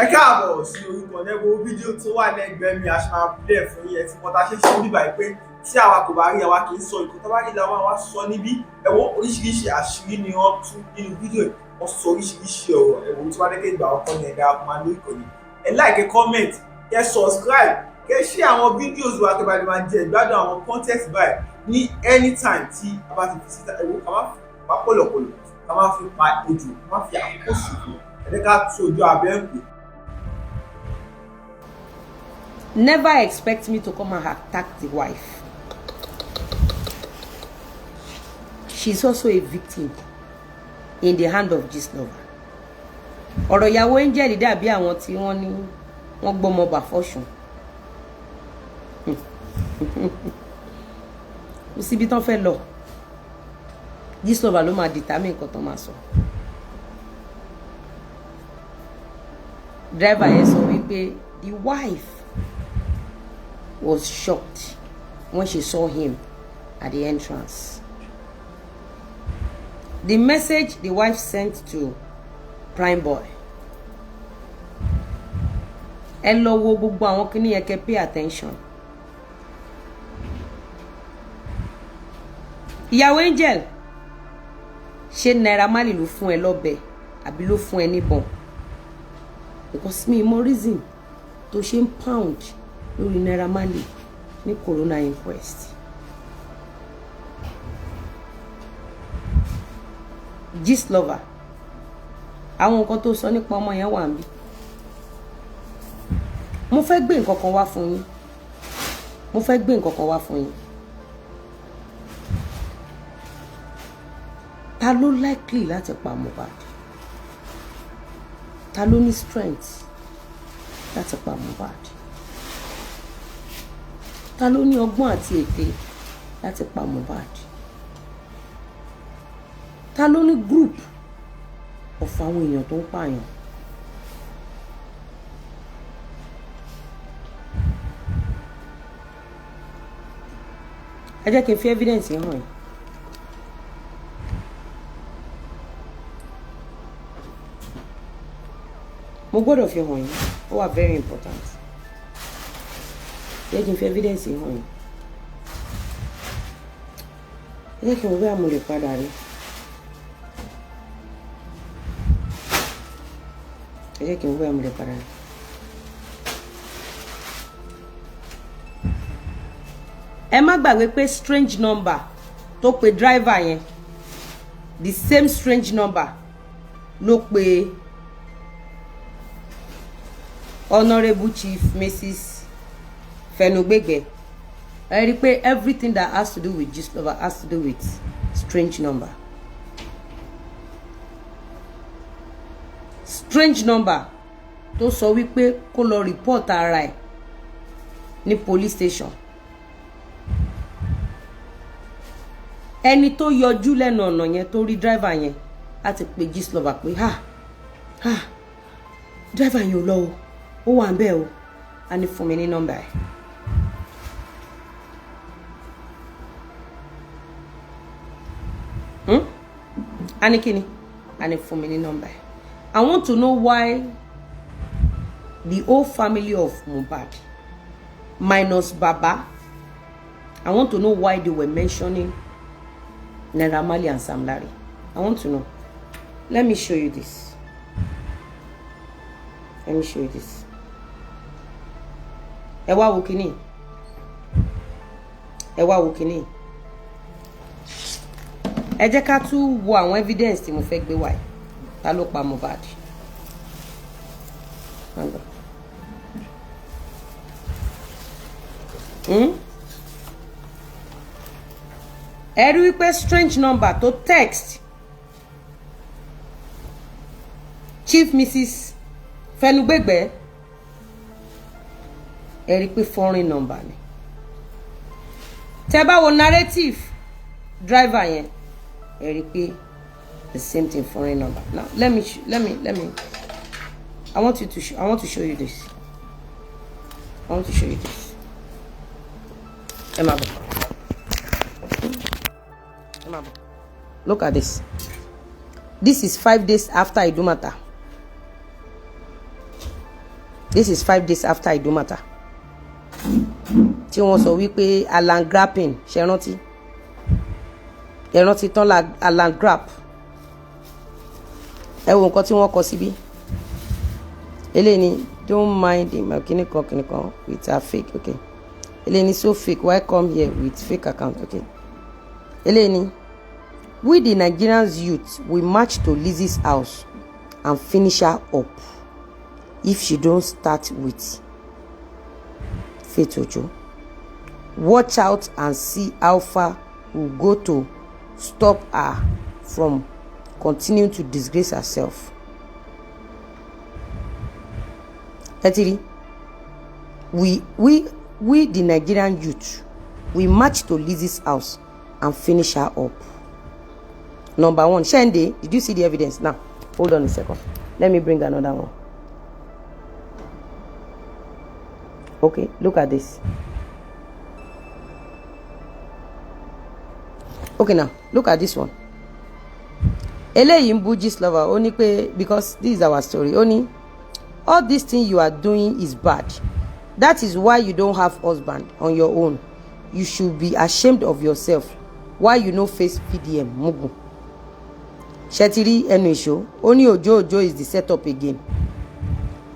Ẹ káàbọ̀ sí orúkọ lẹ́wọ́ fídíò tó wà lẹ́gbẹ̀ẹ́ mi. A ṣe máa play ẹ̀ fún yín. Ẹ ti mọ tá a ṣe ṣe bíbá yìí pé tí àwa kò bá rí, àwa kì í sọ ìkó tó bá rí làwọn àwa sọ níbí. Ẹ wo, oríṣiríṣi àṣírí ni wọ́n tú nínú fídíò yìí. Wọ́n sọ oríṣiríṣi ọ̀rọ̀. Ẹ wo, tí wọ́n dẹ́kẹ́ ìgbà ọkọ ní ẹ̀dá ọkọ̀ máa lórí ìkànnì, ẹ like, comment, kẹ́ subscribe, kẹ́ share àwọn videos wa, kẹ́ bá lè máa jẹ ìgbádùn àwọn content báyìí ní anytime tí a bá ti fi síta. Ẹ wo, ká má fi pa pọ̀lọ̀pọ̀lọ̀, ká má fi pa ejò, ká má fi àkókò ṣòfò. Ẹ jẹ́ ká tú ojú abẹ́ ń pè. Never expect me to come and attack the wife. She's also a victim in the hand of Gistlover. Ọ̀rọ̀ ìyàwó Angel dàbí àwọn tí wọ́n ní wọ́n gbọ́mọ bà fọ́ṣùn. Kò síbi tán fẹ́ lọ. Gistlover ló máa determine nǹkan tó máa sọ. Driver yẹn sọ wípé the wife was shocked when she saw him at the entrance. The message the wife sent to Prime Boy. Ẹ lọ wo gbogbo àwọn kíní yẹn, kẹ́ pay attention. Ìyàwó Angel, ṣé Naira Marley ló fún ẹ lọ́bẹ àbí ló fún ẹ níbọn? Because mi mọ reason tó ṣe ń pound lórí Naira Marley ní corona inquest. Gistlover, àwọn nǹkan tó sọ nípa ọmọ yẹn wà níbí. Mo fẹ́ gbé nǹkan kan wá fún yín. Mo fẹ́ gbé nǹkan kan wá fún yín. Ta ló likely láti pa Mohbad? Ta ló ní strength láti pa Mohbad? Ta ló ní ọgbọ́n àti ète láti pa Mohbad? Ta ló ní group of àwọn èèyàn tó ń pààyàn? Ẹ jẹ́ kí n fi evidence yẹn hàn yín. Mo gbọ́dọ̀ fi hàn yín, ó wà very important. Jẹ́ kí n fi evidence hàn yín. Ẹ jẹ́ kí n wo bóyá mo lè padà rí. Ẹ jẹ́ kí n wo bóyá mo lè padà rí. Ẹ má gbàgbé pé strange number tó pe driver yẹn, the same strange number ló pe Honourable Chief Mrs. Fẹnugbẹgbẹ. Ẹ rí i pé everything that has to do with Gistlover has to do with strange number. Strange number tó sọ wípé kó lọ report ara ẹ̀ ní police station. Ẹni tó yọjú lẹ́nu ọ̀nà yẹn tó rí driver yẹn á ti pe Gistlover pé, "Ha ha, driver yẹn ò lọ o, ó wà ń bẹ̀ o." Á ní, "Fún mi ní nọ́mbà ẹ̀." Hmm? A ní kíni? A ní, "Fún mi ní nọ́mbà ẹ̀." I want to know why the whole family of Mohbad minus Baba, I want to know why they were mentioning Naira Marley and Sam Larry. I want to know. Let me show you this. Let me show you this. Ẹ wá wo kíní. Ẹ wá wo kíní. Ẹ jẹ́ ká tún wo àwọn evidence tí mo fẹ́ gbé wá yìí. Ta ló pa Mohbad? Hmm? Ẹ rí wípé strange number tó text Chief Mrs. Fẹnugbẹgbẹ, ẹ rí pé foreign number ni. Tẹ́ bá wo narrative driver yẹn, ẹ rí pé the same thing, foreign number. Now let me I want to show you this. I want to show you this. Ẹ máa bọ̀, ẹ máa bọ̀. Look at this. This is 5 days after Idumota. This is 5 days after Idumata tí wọ́n sọ wípé Alan Grappin. Ṣe rántí? Ẹ rántí tán la Alan Grap. Ẹ wo nǹkan tí wọ́n kọ síbí. Eléyìí ni, "Don't mind him," kíní kan kíní kan with her fake. Okay, eléyìí ni, "So fake, why come here with fake account?" Okay, eléyìí ni, "We the Nigerians youth will march to Lizzy's house and finish her up if she don't start with Faith Ojo. Watch out and see how far we go to stop her from continuing to disgrace herself." Ẹ ti rí, We the Nigerian youth, we march to Lizzy's house and finish her up." Number one, Shende, did you see the evidence? Now hold on a second, let me bring another one. Okay, look at this. Okay, now look at this one. Eléyìí ń bú Gistlover. Ó ní pé, because this is our story, ó ní, "All this thing you are doing is bad. That is why you don't have husband on your own. You should be ashamed of yourself. Why you no face VDM mugun?" Ṣé ti rí ẹnu ìṣó? Ó ní Òjó Òjó is the setup again.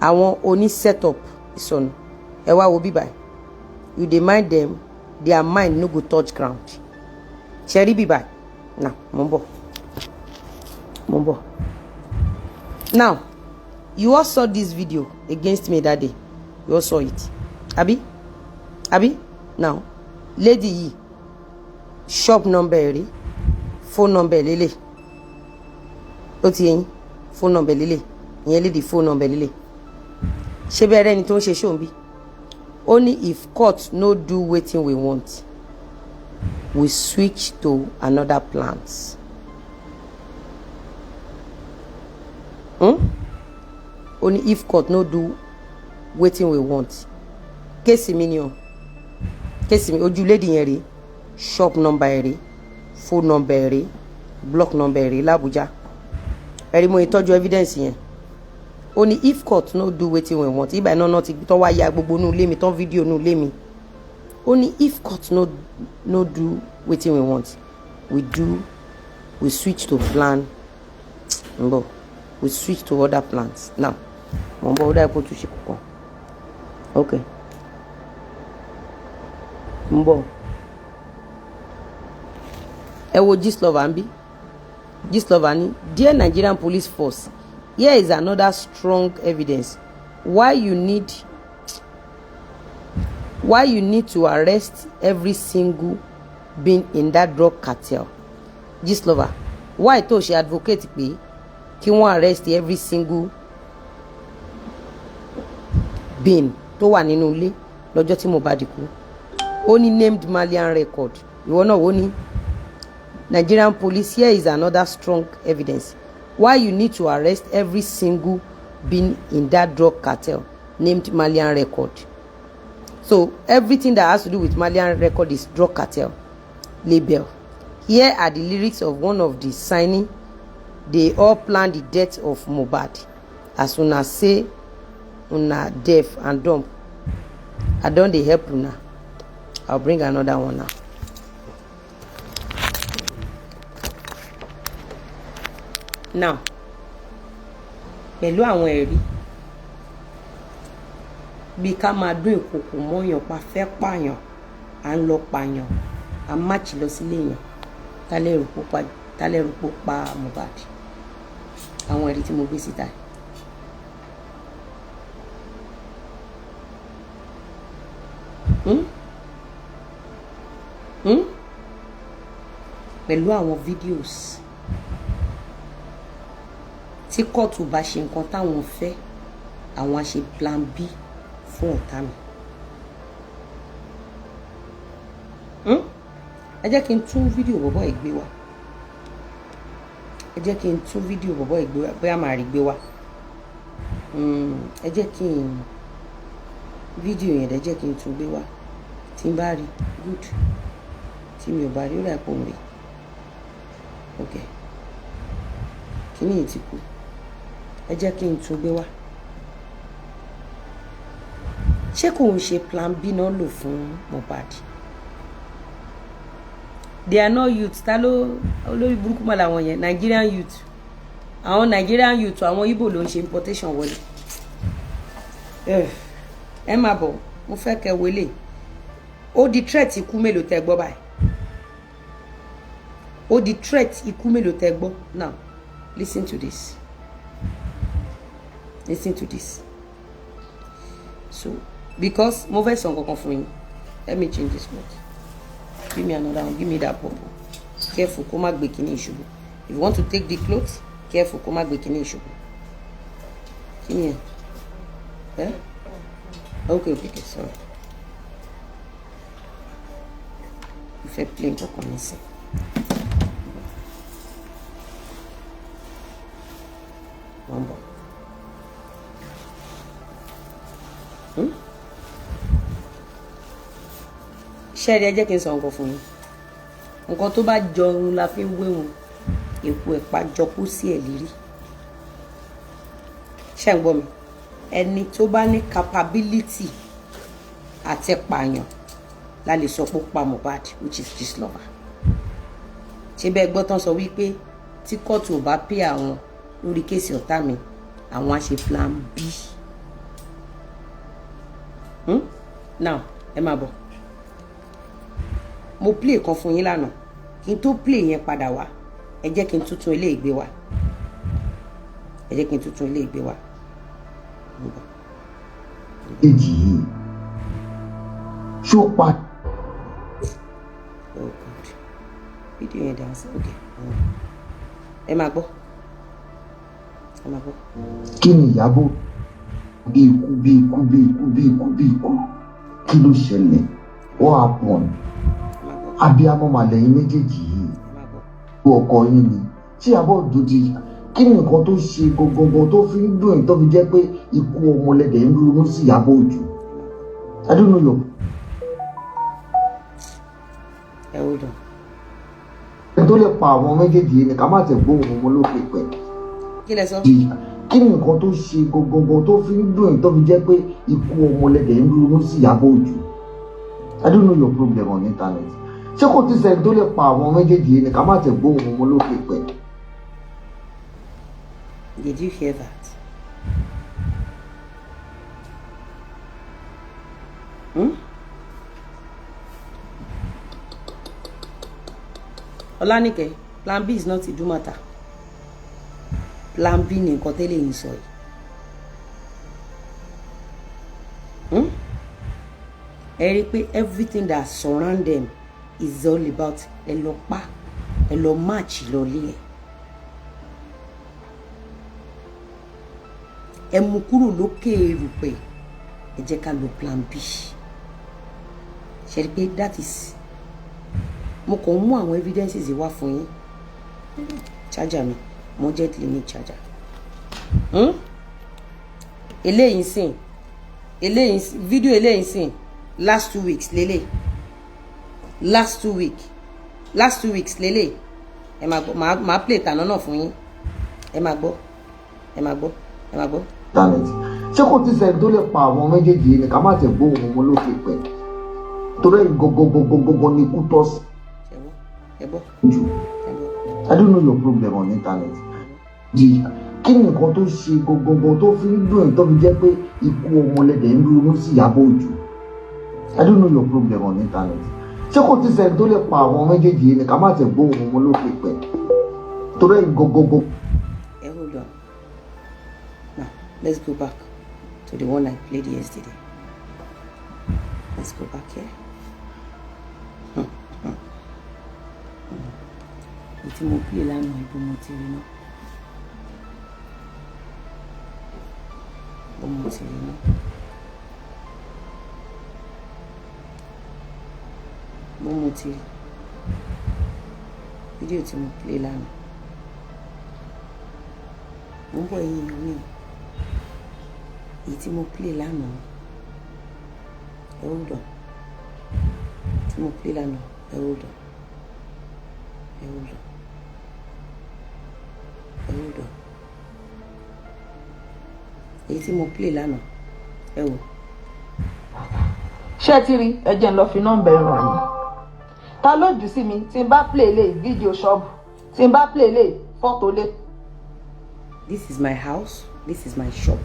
Àwọn oní setup ìsọnù. Ẹ wá wo bíbá. "You dey mind them, their mind no go touch ground." Ṣe rí bíbá now? Mo ń bọ̀, mo ń bọ̀. Now you all saw this video against me that day. You all saw it, abi? Abi? Now lady yìí, shop number rí, phone number lélẹ̀. Ó ti yẹn, phone number lélẹ̀. Ìyẹn lady, phone number lélẹ̀. Ṣé bẹ́ẹ̀ rẹ́ni tó ń ṣe ṣóun bí? Ó ní, "If court no do wetin we want, we switch to another plans." Hmm? Ó ní, "If court no do wetin we want." Case mi ni o, case mi. Ojú lady yẹn rèé, shop number ẹ̀ rèé, phone number ẹ̀ rèé, block number ẹ̀ rèé l'Abuja. Ẹ̀rí mo ìtọ́jú evidence yẹn. Ó ní, "If court no do wetin we want." Ibà iná náà ti tọ́ wá ya gbogbo inú ilé mi tán, fídíò inú ilé mi. Ó ní, "If court no do wetin we want, we switch to plan nbọ, we switch to other plans." Now mo ń bọ̀. Ó dà kó tún ṣe kọ̀ọ̀kan. Ok, ń bọ̀. Ẹ wo Gistlover ń bí. Gistlover ní, "Dear Nigerian Police Force, here is another strong evidence why you need to arrest every single being in that drug cartel." Gistlover, why tó ṣe advocate pé kí wọ́n arrest every single being tó wà nínú ilé lọ́jọ́ tí Mohbad kú? Ó ní named Marlian record. Ìwọ náà ó ní, "Nigerian police, here is another strong evidence why you need to arrest every single being in that drug cartel named Marlian record." So everything that has to do with Marlian record is drug cartel label. "Here are the lyrics of one of the signing. They all plan the death of Mohbad. As una say una deaf and dumb, I don dey help una." I'll bring another one now. Now, pẹ̀lú àwọn ẹ̀rí bíi ká máa dún ìkòkò mọ́yàn pa, fẹ́ pààyàn, à ń lọ pààyàn, à ń máàchì lọ sílé èèyàn, tálẹ́rù pó pa Mohbad. Àwọn ẹ̀rí tí mo gbé síta. Hmm? Hmm? Pẹ̀lú àwọn videos tí kóòtù bá ṣe nǹkan táwọn fẹ́, àwọn á ṣe plan B fún ọ̀tá mi. Hmm? Ẹ jẹ́ kí n tún fídíò bọ̀bọ̀ yìí gbé wá. Ẹ jẹ́ kí n tún fídíò bọ̀bọ̀ yìí gbé wá, bóyá màá rí gbé wá. Ẹ jẹ́ kí n fídíò yẹn, ẹ jẹ́ kí n tún gbé wá. Tí n bá rí, good. Tí mi ò bá rí, ó rà pò ń rí. Ok, kíní yìí ti kú. Ẹ jẹ́ kí n tún gbé wá. Ṣé kò ń ṣe plan B náà lò fún Mohbad? They are not youth. Ta ló olórí burúkú mọ́ làwọn yẹn? Nigerian youth, àwọn Nigerian youth, àwọn Igbo ló ń ṣe importation wọlé. Ẹ máa bọ̀, mo fẹ́ kẹ́ wọlé. Ó di threat ikú mélòó tẹ́ gbọ́ báyìí? Ó di threat ikú mélòó tẹ́ gbọ́? Now listen to this, listen to this. So because mo fẹ́ sọ nǹkan kan fún yín. Let me change this word. Give me another one. Give me that purple. Careful kó má gbé kíní ìṣubú. If you want to take the cloth, careful kó má gbé kíní ìṣubú. Kíní ẹ ẹ. Okay, sorry. Mo fẹ́ play nǹkan kan nísìn. Wọ́n bọ̀. Ṣé ẹ jẹ́ kí n sọ nǹkan fún yín? Nǹkan tó bá jọ ohun la fi ń wéhun. Èpo ẹ̀pà jọkú sí ẹ̀ lérí. Ṣé ń gbọ́ mi? Ẹni tó bá ní capability àti pààyàn la lè sọ pé ó pa Mohbad, which is Gistlover. Ṣé bẹ́ẹ̀ gbọ́ tán sọ wípé tí kóòtù ò bá pè àwọn lórí case ọ̀tá mi, àwọn á ṣe plan B. Now ẹ máa bọ̀. Mo play kan fún yín lánàá. Kí n tó play yẹn padà wá, ẹ jẹ́ kí n tuntun ilé ìgbé wa. Ẹ jẹ́ kí n tuntun ilé ìgbé wa. Èjì yìí ṣó pa. Oh God, fídíò yẹn dà sí. Ok, ẹ máa gbọ́, ẹ máa gbọ́. Kí ni Ìyábọ̀? Bí ikú, bí ikú, bí ikú, bí ikú, bí ikú, kí ló ṣẹlẹ̀? What happened? Abiyamọ màlẹ́yìn méjèèjì yìí, ọkọ yín ni tí Ìyábọ̀ Òjó ti. Kí ni nǹkan tó ṣe gangan tó fi ń dùn yín, tó fi jẹ́ pé ikú ọmọlẹ́dẹ̀ ń ronú sí Ìyábọ̀ Òjó? I don't know your. Ẹ hold on. Ẹni tó lè pa àwọn méjèèjì yìí ni ká má tẹ̀ gbóhùn ọmọ lókè pẹ̀. Kí lẹ sọ? Kí ni nǹkan tó ṣe gangan tó fi ń dùn yín, tó fi jẹ́ pé ikú ọmọlẹ́dẹ̀ ń ronú sí Ìyábọ̀ Òjó? I don't know your problem on internet. Ṣé kò tí sẹ́ni tó lè pa àwọn méjèèjì yìí ni ká má tẹ̀ gbóhùn ọmọ lókè pẹ̀. Did you hear that? Hmm? Ọlánìkẹ́, plan B is not Idumota. Plan B ni nǹkan tẹ́lẹ̀ yìí sọ yìí. Hmm? Ẹ rí i pé everything that surround them is all about ẹ lọ pa, ẹ lọ march lọlé ẹ. Ẹ mú kúrò lókè erùpẹ̀, ẹ jẹ́ ká lo plan B. Ṣe rí i pé that is, mo kàn ń mú àwọn evidences wá fún yín. Charger mi, mo gently need charger. Eléyìí sìn, eléyìí fídíò, eléyìí sìn, last 2 weeks lélẹ̀, last 2 week, last 2 weeks lélẹ̀. Ẹ máa gbọ́, máa play tàná náà fún yín. Ẹ máa gbọ́, ẹ máa gbọ́, ẹ máa gbọ́. Internet, ṣé kò tí sẹ́ni tó lè pa àwọn méjèèjì yìí ni ká má tẹ̀ gbóhùn ọmọ lókè pẹ̀, torí ẹ̀yin gangan ni ikú tọ́ sí Ẹ gbọ́. Jù. Ẹ gbọ́. I don't know your problem on internet. Di kí ni nǹkan tó ṣe gangan tó fi ń dùn yín, tó fi jẹ́ pé ikú ọmọlẹ́dẹ̀ ń ronú sí Ìyábọ̀ Òjó? I don't know your problem on internet. Ṣé kò tí sẹ́ni tó lè pa àwọn méjèèjì yìí ni ká má tẹ̀ gbóhùn ọmọ lókè pẹ̀, torí ẹ̀yin gangan. Ẹ hold on. Now let's go back to the one I played yesterday. Let's go back here. Èyí tí mo play lánàá, ibo mo ti rí náà? Ibo mo ti rí náà? Ibo mo ti rí fídíò tí mo play lánàá? Mo ń bọ̀, ẹ̀yin èèyàn mi o. Èyí tí mo play lánàá, ẹ hold on. Tí mo play lánàá, ẹ hold on, ẹ hold on, ẹ hold on. Èyí tí mo play lánàá, ẹ wò. Ṣé ẹ ti rí? Ẹ jẹ́ n lọ fi nọ́mbà ẹ̀ ràn yín. Ta ló jù sí mi? Tí n bá play lè fídíò ṣọ́ọ̀bù, tí n bá play lè fọ́tò lé. This is my house. This is my shop.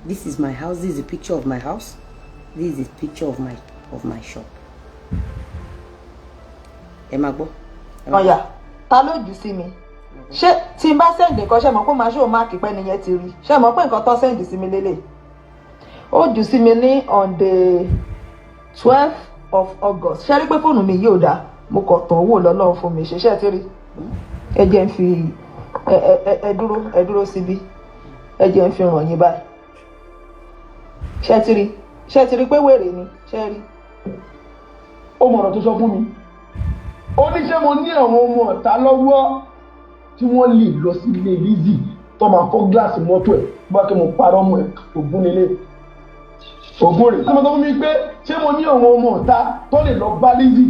This is my house. This is a picture of my house. This is a picture of my shop. Ẹ máa gbọ́. Ẹ máa gbọ́. Ọ̀yà, ta ló jù sí mi? Ṣé tí n bá send nǹkan, ṣe mọ̀ pé màá ṣòwò mark pẹ́ nìyẹn ti rí? Ṣe mọ̀ pé nǹkan tó send sí mi lélẹ̀, ó jù sí mi ní on the 12th of August. Ṣe rí pé fóònù mi yóò dáa? Mo kàn tàn owó lọ́lọ́run fún mi ṣe. Ṣe ti rí? Ẹ jẹ́ n fi ẹ ẹ ẹ dúró, ẹ dúró síbí. Ẹ jẹ́ n fi ràn yín báyìí. Ṣe ti rí? Ṣe ti rí pé wèrè ni? Ṣe rí? Ó mọ ọ̀rọ̀ tó sọ fún mi. Ó ní ṣé mo ní àwọn ọmọ ọ̀tá lọ́wọ́ tí wọ́n lè lọ sí ilé Lizzy tó máa fọ́ gíláàsì mọ́tò ẹ̀, bá kí mo parọ́ mọ́ ẹ̀. Ògún nílé ògún rè. Ṣé mo sọ fún mi pé ṣé mo ní àwọn ọmọ ọ̀tá tó lè lọ bá Lizzy?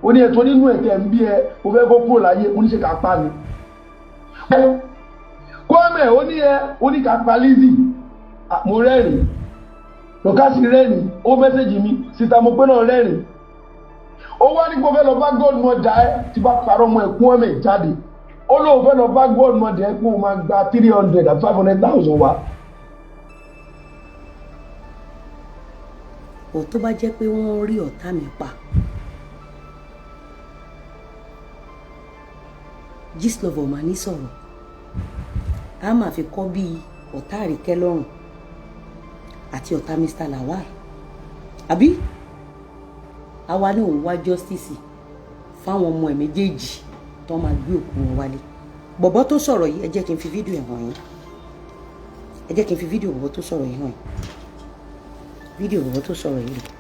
Ó ní ẹ̀tọ́ nínú ẹ̀tẹ̀ ń bí ẹ o fẹ́ kó kúrò láyé. Ó ní ṣe ká pa ni Kwame. Ó ní ẹ, ó ní ká pa Lizzy. Mo rẹ́rìn-ín, lọ́kàsí rẹ́rìn-ín. Ó message mi síta, mo pé náà rẹ́rìn-ín. Ó wá ní kó fẹ́ lọ bá godmother ẹ, tí bá parọ́ mọ́ ẹ kún ọmọ ẹ̀ jáde. Ó lóun fẹ́ lọ bá godmother ẹ kó o máa gba 300 and 500,000 wá. Ò tó bá jẹ́ pé wọ́n rí ọ̀tá mi pa, Gistlover máa ní sọ̀rọ̀, a máa fi kọ́ bíi ọ̀tá Àríkẹ́ lọ́rùn àti ọ̀tá Mr. Lawal, àbí àwa ní òun wá justice fáwọn ọmọ ẹ̀ méjèèjì tó máa gbé òkú wọn wálé. Bọ̀bọ́ tó sọ̀rọ̀ yìí, ẹ jẹ́ kí n fi fídíò ẹ̀ hàn yín. Ẹ jẹ́ kí n fi fídíò bọ̀bọ́ tó sọ̀rọ̀ yìí hàn yín. Fídíò bọ̀bọ́ tó sọ̀rọ̀ yìí rè,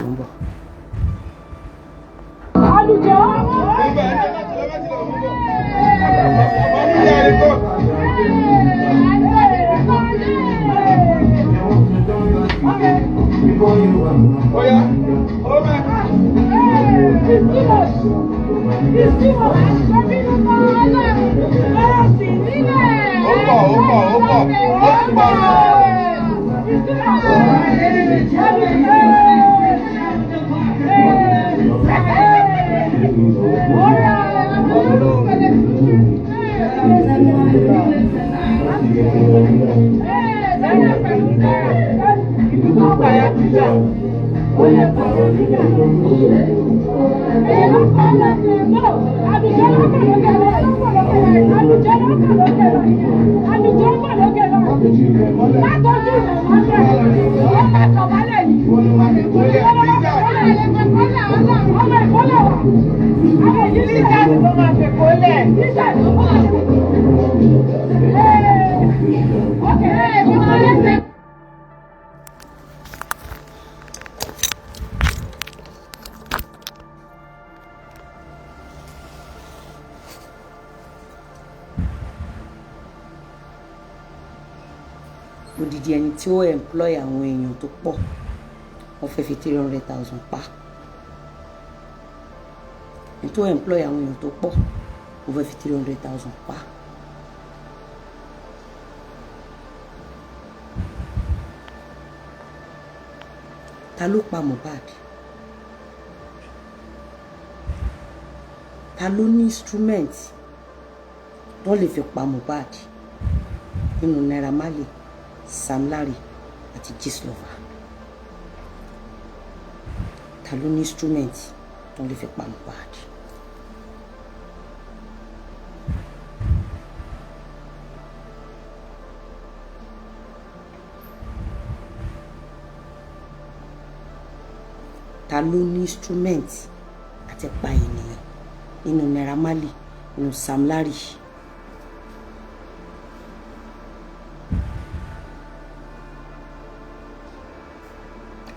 mo ń bọ̀. Àlùjọ. Ó pọ̀, ó pọ̀, ó pọ̀, ó pọ̀. Odidi ẹni tí ó employ àwọn èèyàn tó pọ̀, wọ́n fẹ́ fi 300,000 pa. Ẹni tó employ àwọn èèyàn tó pọ̀, wọ́n fẹ́ fi 300,000 pa. Ta ló pa Mohbad? Ta ló ní instrument tó lè fi pa Mohbad nínú Naira Marley, Sam Larry àti Gistlover? Ta ló ní instrument tó lè fi pa Mohbad? Ta ló ní instrument àti pa ènìyàn nínú Naira Marley, nínú Sam Larry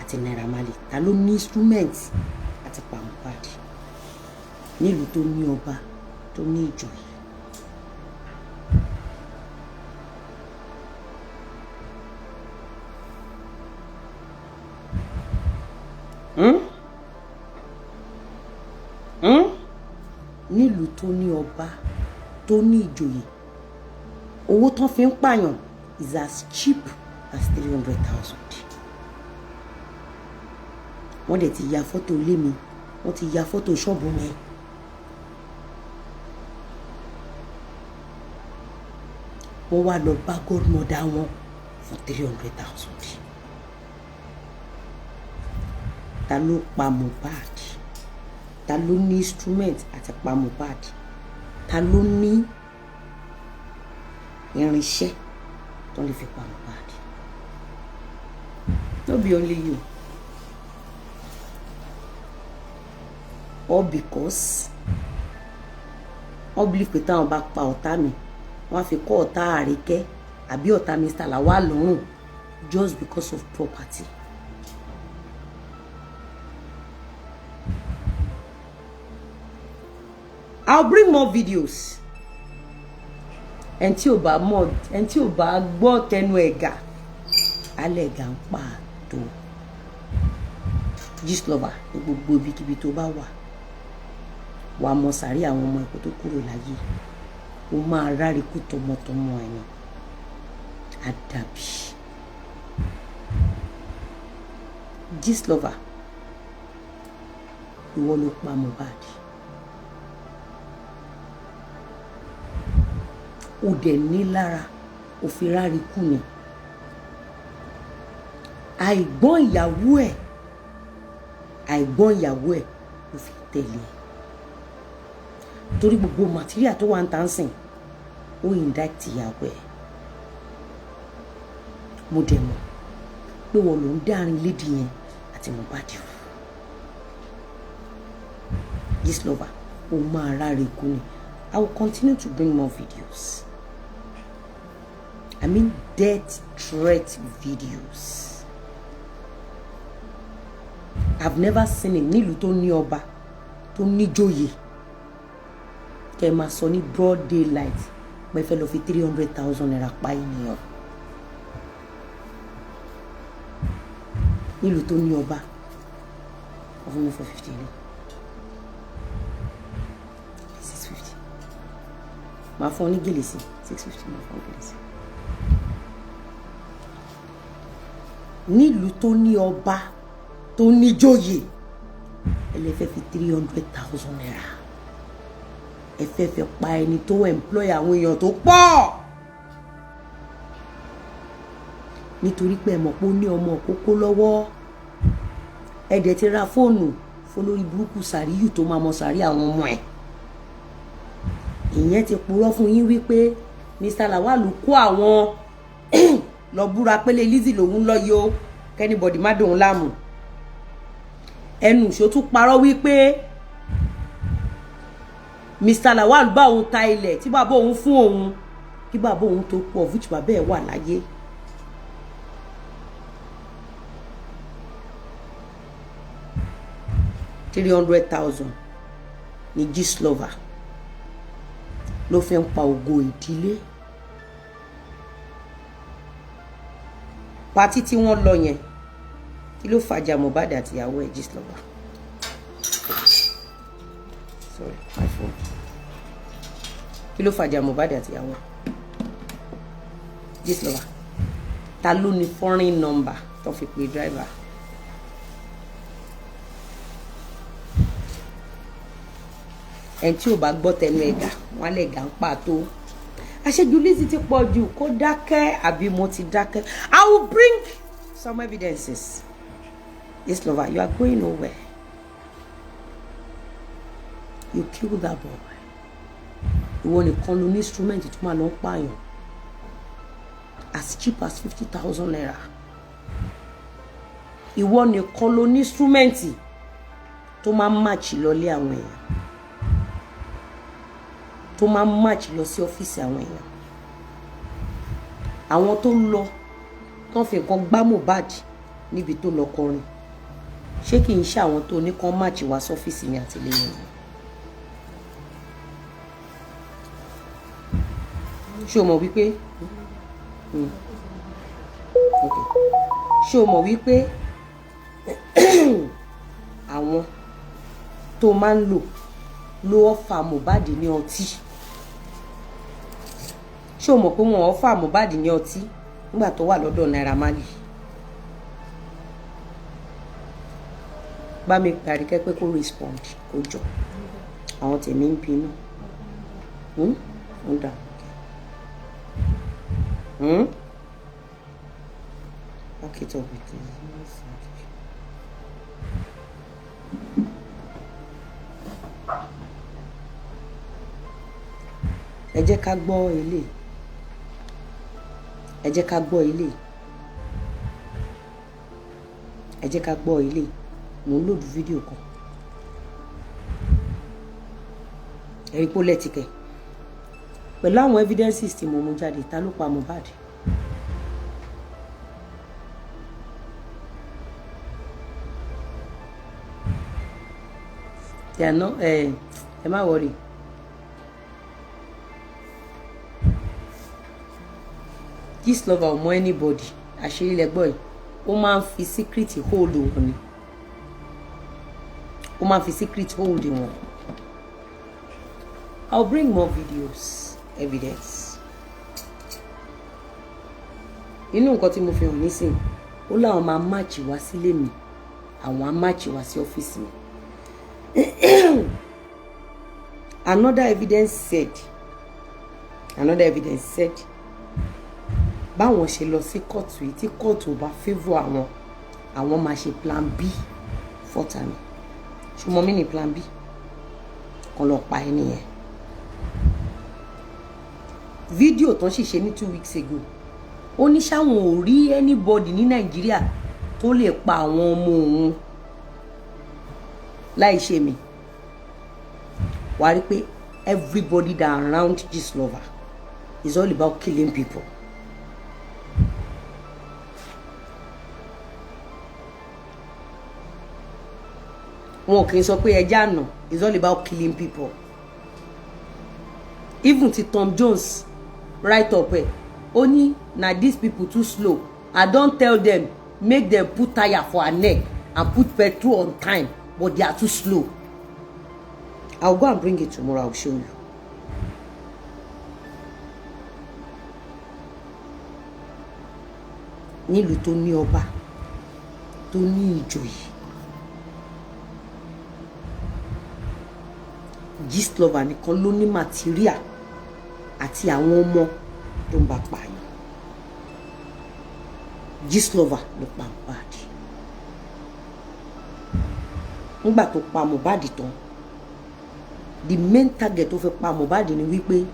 àti Naira Marley? Ta ló ní instrument àti pa Mohbad nílùú tó ní ọba, tó ní ìjòyè? Hmm? Hmm? Nílùú tó ní ọba, tó ní ìjòyè, owó tán fi ń pààyàn. Is as cheap as 300,000. Wọ́n dẹ̀ ti ya fọ́tò ilé mi, wọ́n ti ya fọ́tò ṣọ́ọ̀bù mi. Wọ́n wá lọ bá godmother wọn fún 300,000. Ta ló pa Mohbad? Ta ló ní instrument àti pa Mohbad? Ta ló ní irinṣẹ́ tó lè fi pa Mohbad? No be only you. All because wọ́n believe pé táwọn bá pa ọ̀tá mi, wọ́n á fi kọ́ ọ̀tá Àríkẹ́ àbí ọ̀tá Mr. Lawal lọ́rùn, just because of property. I'll bring more videos. Ẹni tí ò bá mọ̀, ẹni tí ò bá gbọ́ tẹnu ẹ̀gà, alẹ́ ẹ̀gà ń pa tó. Gistlover, ní gbogbo ibikíbi tó bá wà, wàá mọ sàárè àwọn ọmọ ẹ̀kọ́ tó kúrò láyé. Ó máa ráre kú tọmọtọmọ ẹ̀ ni àdàbí. Gistlover, ìwọ ló pa Mohbad. Ó dẹ̀ ní lára, ó fi ráre kú ni. Àìgbọ́n ìyàwó ẹ̀, àìgbọ́n ìyàwó ẹ̀ ló fi tẹ̀lé e, torí gbogbo material tó wà ń tàn sìn, ó indict ìyàwó ẹ̀. Mo dẹ̀ mọ̀ pé wọ́n ló ń dárin lady yẹn àti Mohbad rú. Gistlover, ó máa ráre kú ni. I will continue to bring more videos. I mean, death threat videos. I've never seen it nílùú tó ní ọba, tó níjòyè, kẹ́ ẹ máa sọ ní broad daylight pé fẹ́ lọ fi ₦300,000 pa ènìyàn nílùú tó ní ọba. Wọ́n fún mi 450 ní 650, màá fún ọ ní gèlè sí 650, màá fún ọ gèlè sí. Nílùú tó ní ọba, tó níjòyè, ẹ lè fẹ́ fi ₦300,000, ẹ fẹ́ fẹ́ pa ẹni tó employ àwọn èèyàn tó pọ̀, nítorí pé ẹ mọ̀ pé ó ní ọmọ òkókó lọ́wọ́. Ẹ dẹ̀ ti ra fóònù fọlórí burúkú Sàríyù tó máa mọ sàrí àwọn ọmọ ẹ̀. Ìyẹn ti purọ́ fún yín wípé Mr. Lawal kó àwọn lọ búra pélé Lizzy lòun lọ yìí o, kí anybody má dòun láàmú. Ẹnu ìṣó tún parọ́ wípé Mr. Lawal bá òun ta ilẹ̀ tí bàbá òun fún òun kí bàbá òun tó kú, of which bàbá ẹ̀ wà láyé. 300,000 ní Gistlover ló fi ń pa ògo ìdílé. Party tí wọ́n lọ yẹn, kí ló fàjà Mohbad àtìyàwó ẹ̀? Gistlover, sorry, my phone. Kí ló fàjà Mohbad àtìyàwó ẹ̀? Gistlover, ta ló ní foreign number tó fi pe driver? Ẹni tí ò bá gbọ́ tẹnu ẹ̀gà, wọn lè gà ń pàtó. Àṣejù Lizzy ti pọ̀ jù, kó dákẹ́ àbí mo ti dákẹ́. I will bring some evidences. Gistlover, you are going nowhere. You kill that boy. Ìwọ nìkan ló ní instrument tó máa lọ ń pààyàn as cheap as ₦50,000. Ìwọ nìkan ló ní instrument tó máa ń match lọlé àwọn èèyàn, tó máa ń match lọ sí ọ́fíìsì àwọn èèyàn. Àwọn tó lọ tán fi nǹkan gbá Mohbad níbi tó lọ kọrin, ṣé kì í ṣe àwọn tó ní kán match wá sọ́fíìsì mi àti lẹ́yìn wọn? Ṣé o mọ̀ wípé okay, ṣé o mọ̀ wípé àwọn tó máa ń lò ló offer Mohbad ní ọtí? Ṣé o mọ̀ pé wọ́n offer Mohbad ní ọtí? Nígbà tó wà lọ́dọ̀ Naira Marley, bá mi pè Àríkẹ́ pé kó respond, kó jọ àwọn tèmi ń bínú. Ń dà. Back it up with this. Ẹ jẹ́ ká gbọ́ ilé, ẹ jẹ́ ká gbọ́ ilé, ẹ jẹ́ ká gbọ́ ilé. Mò ń load fídíò kan. Ẹ̀rí pó lẹ́tìkẹ̀ pẹ̀lú àwọn evidences tí mo mú jáde. Ta ló pa Mohbad? They are not. Ẹ ẹ má worry. Gistlover ò mọ anybody. Àṣírí lẹ́gbọ́ yìí. Ó máa ń fi secret hold wọn ni, ó máa ń fi secret hold wọn. I'll bring more videos, evidence. Inú nǹkan tí mo fi hàn nísìnyí, ó láwọn máa march wá sílé mi, àwọn á march wá sí ọ́fíìsì mi. Another evidence said báwọn ṣe lọ sí kóòtù yìí, tí kóòtù ò bá favour àwọn, àwọn máa ṣe plan B fọ́tà mi. Ṣùgbọ́n mi ní plan B kan lọ pa ẹni yẹn. Fídíò tán sì ṣe ní 2 weeks ago, ó ní sáwọn ò rí anybody ní Nàìjíríà tó lè pa àwọn ọmọ òun láì ṣe mi. Wàá rí pé everybody that around Gistlover is all about killing people. Wọn kì í sọ pé ẹja àná. Is all about killing people. Even ti Tom Jones write up ẹ, ó ní na these people too slow. I don tell them make them put tire for her neck and put petrol on time, but they are too slow. I will go and bring it tomorrow. I will show you. Nílùú tó ní ọba, tó ní ìjòyè, Gistlover nìkan ló ní material àti àwọn ọmọ tó ń bá pààyàn. Gistlover ló pa Mohbad. Nígbà tó pa Mohbad tán, the main target tó fi pa Mohbad ni wípé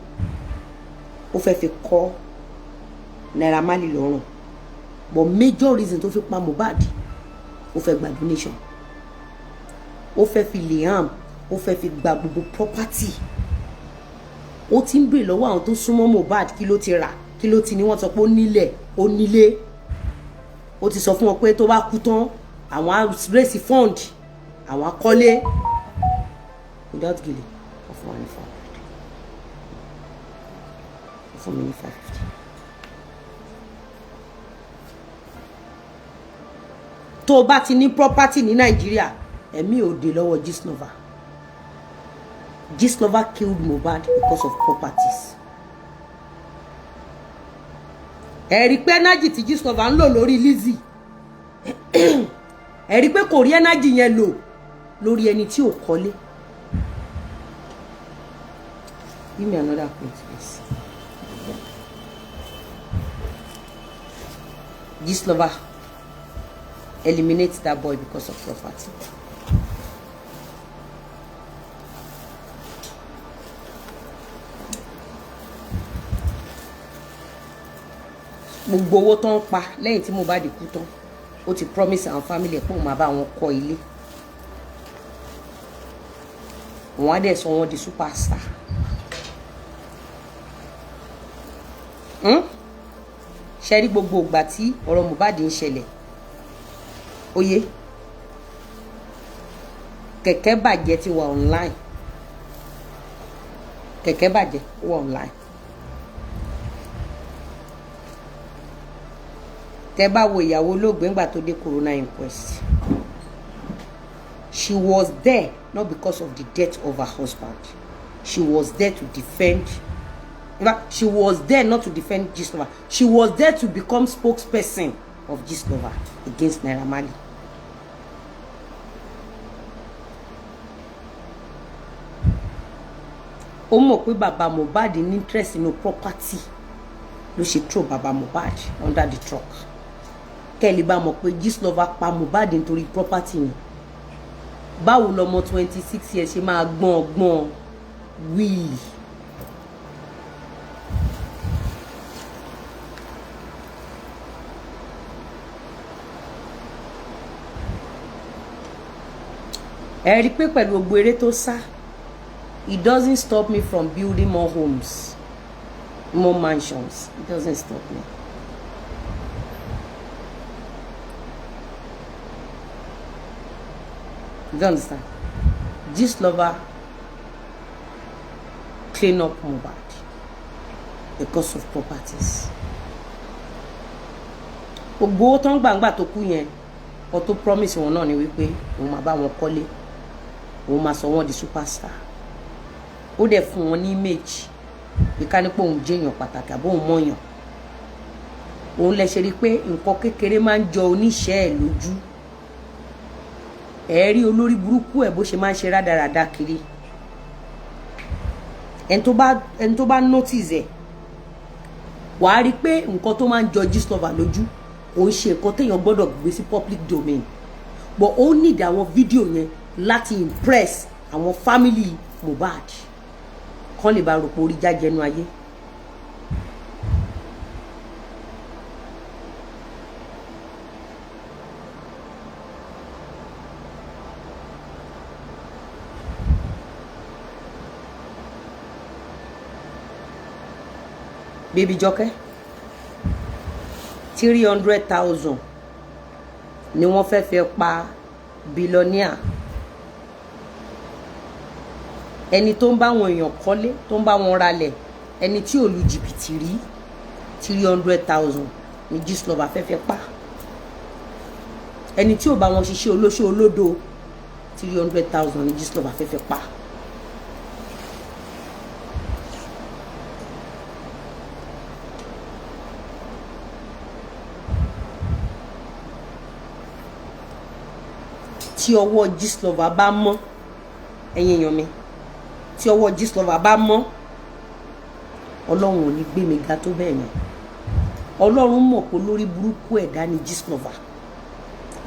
ó fẹ́ fi kọ́ Naira Marley lọ́rùn, but major reason tó fi pa Mohbad, ó fẹ́ gba donation, ó fẹ́ fi Liam, ó fẹ́ fi gba gbogbo property. Ó ti ń bèrè lọ́wọ́ àwọn tó súnmọ́ Mohbad kí ló ti rà, kí ló ti ní. Wọ́n sọ pé ó nílẹ̀, ó nílé. Ó ti sọ fún wọn pé tó bá kú tán, àwọn á raise fund, àwọn á kọ́lé. Without gele, wọ́n fún wa ní 400, wọ́n fún mi ní 550. Tó o bá ti ní property ní Nàìjíríà, ẹ̀mí ò dé lọ́wọ́ Gistlover. Gistlover killed Mohbad because of properties. Ẹ̀rí pé energy tí Gistlover ń lò lórí Lizzy, ẹ̀rí pé kò rí energy yẹn lò lórí ẹni tí ò kọ́lé. Give me another plate, please. Gistlover eliminate that boy because of property. Gbogbo owó tó ń pa lẹ́yìn tí Mohbad kú tán, ó ti promise àwọn family ẹ̀ pé òun máa bá wọn kọ́ ilé, òun á dẹ̀ sọ wọn di superstar. Ṣe rí gbogbo ìgbà tí ọ̀rọ̀ Mohbad ń ṣẹlẹ̀, oyè kẹ̀kẹ́ bàjẹ́ ti wà online, kẹ̀kẹ́ bàjẹ́ wà online. Tẹ́ bá wo ìyàwó olóògbé ńgbà tó dé coroner inquest, she was there not because of the death of her husband. She was there to defend In fact, she was there not to defend Gistlover. She was there to become spokesperson of Gistlover against Naira Marley. Ó mọ̀ pé bàbá Mohbad ní interest nínú property, ló ṣe throw bàbá Mohbad under the truck. Kẹ́ ẹ lè bá mọ̀ pé Gistlover pa Mohbad nítorí property ni. Báwo lọmọ 26 years ṣe máa gbọ́n ọgbọ́n will? Ẹ rí i pé pẹ̀lú gbogbo eré tó sá, it doesn't stop me from building more homes, more mansions. It doesn't stop me. You don't understand? Gistlover clean up Mohbad because of properties. Gbogbo owó tó ń gbàǹgbà tó kú yẹn, kó tó promise wọn náà ni wípé òun máa bá wọn kọ́lé, òun máa sọ wọ́n di superstar. Ó dẹ̀ fún wọn ní image bí ká ní pé òun jẹ́yàn pàtàkì àbó òun mọ̀yàn. Òun lẹ ṣe rí i pé nǹkan kékeré máa ń jọ oníṣẹ́ ẹ̀ lójú. Ẹ rí olórí burúkú ẹ̀ bó ṣe máa ń ṣe rádaràda kiri. Ẹni tó bá notice ẹ̀, wàá rí i pé nǹkan tó máa ń jọ Gistlover lójú kò ń ṣe nǹkan téèyàn gbọ́dọ̀ gbé sí public domain, but ó need àwọn fídíò yẹn láti impress àwọn family Mohbad, kán lè bá rò pé orí jájẹnu ayé. Baby Jọkẹ́, 300,000 ni wọ́n fẹ́ fẹ́ pa billionaire, ẹni tó ń bá àwọn èèyàn kọ́lé, tó ń bá wọn ralẹ̀, ẹni tí ò lu jìbìtì rí. 300,000 ní Gistlover fẹ́ fẹ́ pa ẹni tí ò bá wọn ṣiṣẹ́ olóṣó olódo. 300,000 ní Gistlover fẹ́ fẹ́ pa. Tí ọwọ́ Gistlover bá mọ́, ẹ̀yin èèyàn mi, tí ọwọ́ Gistlover bá mọ́, Ọlọ́run ò ní gbé mi ga tó bẹ́ẹ̀ yẹn. Ọlọ́run mọ̀ pé lórí burúkú ẹ̀dá ni Gistlover.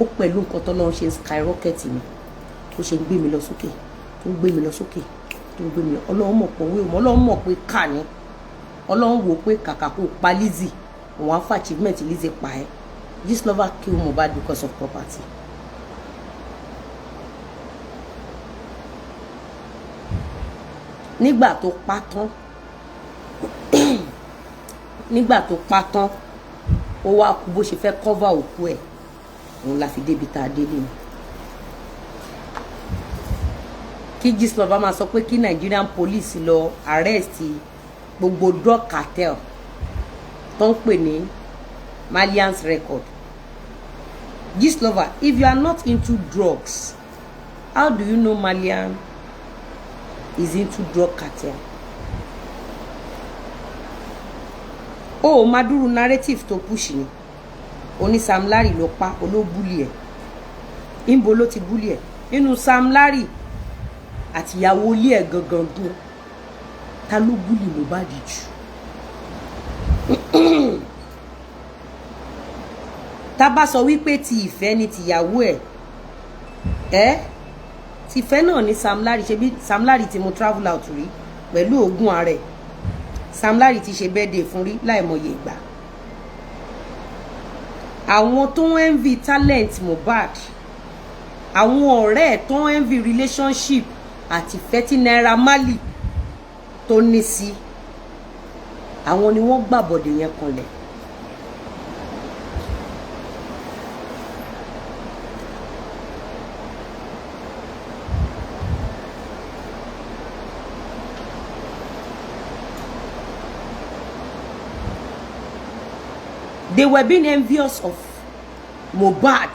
Ó pẹ̀lú nǹkan tọ́lọ́run ṣe ń skyrocket mi, tó ṣe ń gbé mi lọ sókè, tó ń gbé mi lọ sókè, tó ń gbé mi lọ. Ọlọ́run mọ̀ pé òwe, Ọlọ́run mọ̀ pé kà ní. Ọlọ́run wò pé kàkà kó pa Lizzy, òun á fà achievement Lizzy pa ẹ́. Gistlover kill Mohbad because of property. Nígbà tó pa tán, nígbà tó pa tán, ó wá kú bó ṣe fẹ́ cover òkú ẹ̀. Òun la fi débi tá a délé ni kí Gistlover máa sọ pé kí Nigerian police lọ arrest gbogbo drug cartel tó ń pè ní Malians record. Gistlover, if you are not into drugs, how do you know Malian is into drug cartel? O ò máa dúró narrative tó push ni oní Sam Larry ló pa olóbùlì ẹ̀. Níbo ló ti bully ẹ̀ nínú Sam Larry àtìyàwó ilé ẹ̀ gangan gan? Ta ló bully Mohbad jù? Tá bá sọ wípé ti ìfẹ́ ni tìyàwó ẹ̀, ẹ́ tìfẹ́ náà ní Sam Larry. Ṣe bí Sam Larry ti mo travel out rí pẹ̀lú oògùn ààrẹ. Sam Larry ti ṣe birthday fún rí láìmọye ìgbà. Àwọn tó ń envy talent Mohbad, àwọn ọ̀rẹ́ ẹ̀ tó ń envy relationship àti ìfẹ́ tí Naira Marley tó ní sí, àwọn ni wọ́n gbàbọ̀dè yẹn kanlẹ̀. They were being envious of Mohbad.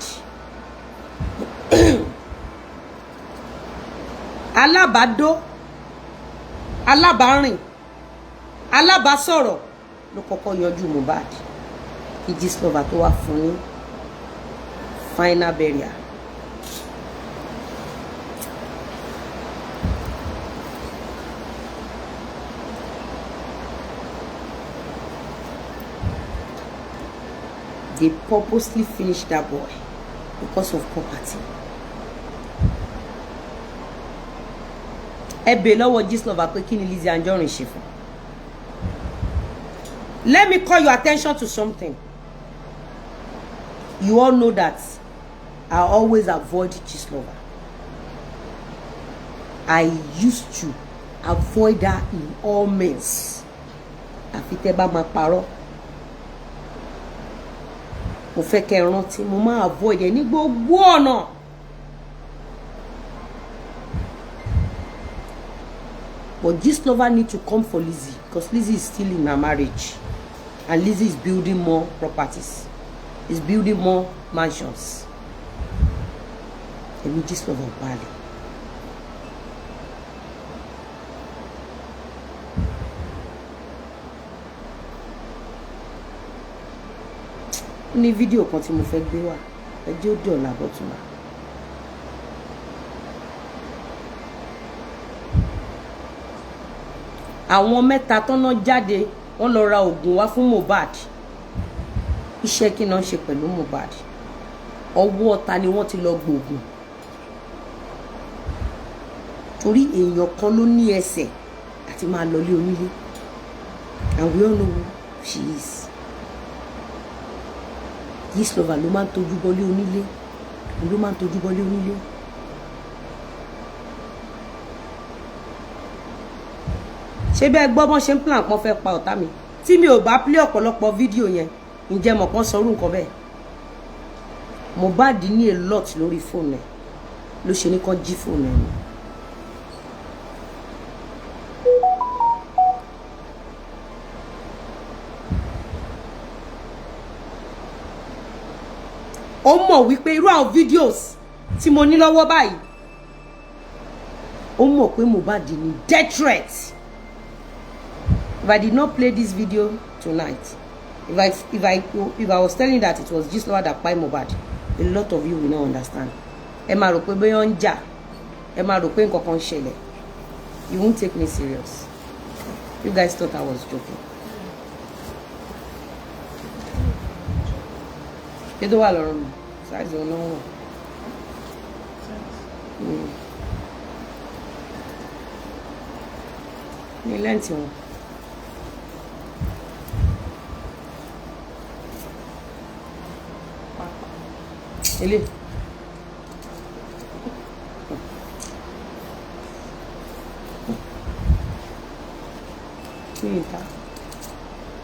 Alábàádó, alábàárìn. Alábàásọ̀rọ̀ ló kọ́kọ́ yanjú Mohbad kí Gistlover tó wá fún ní final burial. They purposely finished that boy because of property. Ẹ bèè lọ́wọ́ Gistlover pé kí ni Lizzy Anjorin ṣe fún. Let me call your attention to something. You all know that I always avoid Gistlover. I used to avoid her in all means. Àfi tẹ́ bá máa parọ́. Mo fẹ́ kẹ́ ẹ rántí, mo máa avoid ẹ ní gbogbo ọ̀nà. But Gistlover need to come for Lizzy because Lizzy is still in her marriage and Lizzy is building more properties, is building more mansions. Èmi Gistlover ò balẹ̀. Ó ní fídíò kan tí mo fẹ́ gbé wá, ẹ jẹ́ ó dọ̀la bọ́tùnà. Àwọn mẹ́ta tọ́nà jáde, wọ́n lọ ra oògùn wá fún Mohbad. Iṣẹ́ kí náà ṣe pẹ̀lú Mohbad? Ọwọ́ ta ni wọ́n ti lọ gbòògùn? Torí èèyàn kan ló ní ẹsẹ̀ àti máa lọlé onílé, and we all know who she is. Gistlover ló máa ń tojú bọlé onílé, ló máa ń tojú bọlé onílé. Ṣé bẹ́ẹ̀ gbọ́ bọ́n ṣe ń plan pọ́n fẹ́ pa ọ̀tá mi? Tí mi ò bá play ọ̀pọ̀lọpọ̀ fídíò yẹn, ǹjẹ́ mọ̀ kán sọrú nǹkan bẹ́ẹ̀? Mohbad ní a lot lórí fóònù ẹ̀, ló ṣe ní kán jí fóònù ẹ̀ ni. Ó mọ̀ wípé irú àwọn videos tí mo ní lọ́wọ́ báyìí, ó mọ̀ pé Mohbad ní death threat. If I did not play this video tonight, if I was telling that it was Gistlover that kpai Mohbad, a lot of you will not understand. Ẹ máa rò pé bóyá ń jà, ẹ máa rò pé nǹkan kan ń ṣẹlẹ̀. You won't take me serious. You guys thought I was joking. Kí tó wà lọ́rùn mi, size òun náà wọ̀. Ní length wọn. Ilé. Mi ta.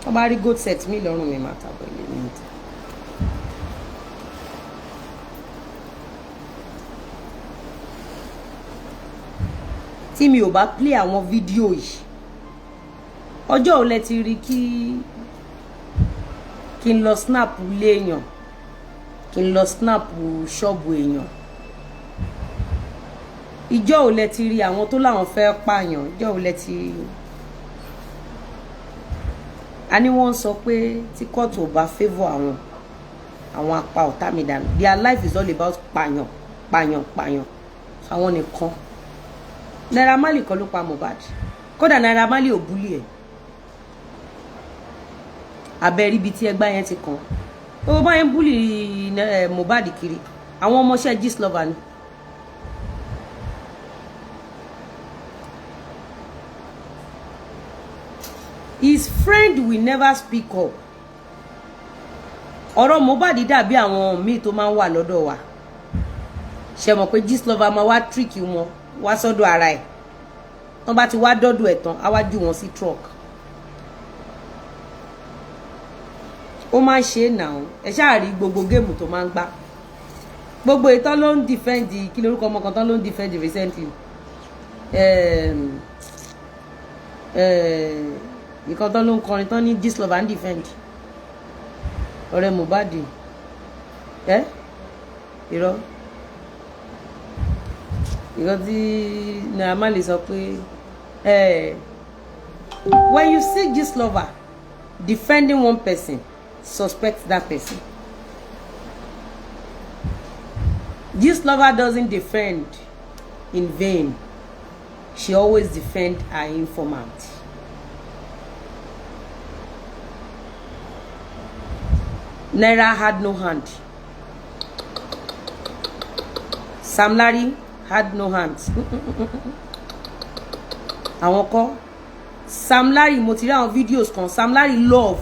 Wọ́n bá rí gold set mi lọ́rùn mi, máa tàbọ̀ ilé mi ta. Tí mi ò bá play àwọn fídíò yìí, ọjọ́ ò lẹ ti rí kí n lọ snap léèyàn, kí n lọ snap ṣọ́ọ̀bù èèyàn? Ìjọ́ ò lẹ ti rí àwọn tó láwọn fẹ́ pààyàn? Ìjọ́ ò lẹ ti rí? A ní wọ́n sọ pé tí kóòtù ò bá favour àwọn, àwọn apá ọ̀tá mi dànù. Their life is all about pààyàn, pààyàn, pààyàn. Àwọn nìkan. Naira Marley kọ́ ló pa Mohbad. Kódà Naira Marley ò bully ẹ̀. Abẹ́rí ibi tí ẹgbá yẹn ti kàn. Gbogbo báyẹn ń bully Mohbad kiri, àwọn ọmọọṣẹ́ Gistlover ni. His friend will never speak up. Ọ̀rọ̀ Mohbad dàbí àwọn míì tó máa ń wà lọ́dọ̀ wa. Ṣe mọ̀ pé Gistlover máa wá trick wọn wá sọ́dọ̀ ara ẹ̀? Wọ́n bá ti wá dọ́dọ̀ ẹ̀ tán, á wá jù wọ́n sí truck. Ó máa ń ṣe é nà. Ẹ ṣáà rí gbogbo game tó máa ń gbá, gbogbo ìtàn ló ń defend. Kí lórúkọ ọmọ kan tán ló ń defend recently? Ìkan tán ló ń kọrin tán ní Gistlover ń defend, ọ̀rẹ́ Mohbad. Ẹ irọ́, ìkan tí Naira Marley sọ pé When you see Gistlover defending one person, suspect that person. Gistlover doesn't defend in vain. She always defend her informant. Naira had no hand. Sam Larry had no hands. Àwọn kọ́ Sam Larry, mo ti rí àwọn videos kan. Sam Larry love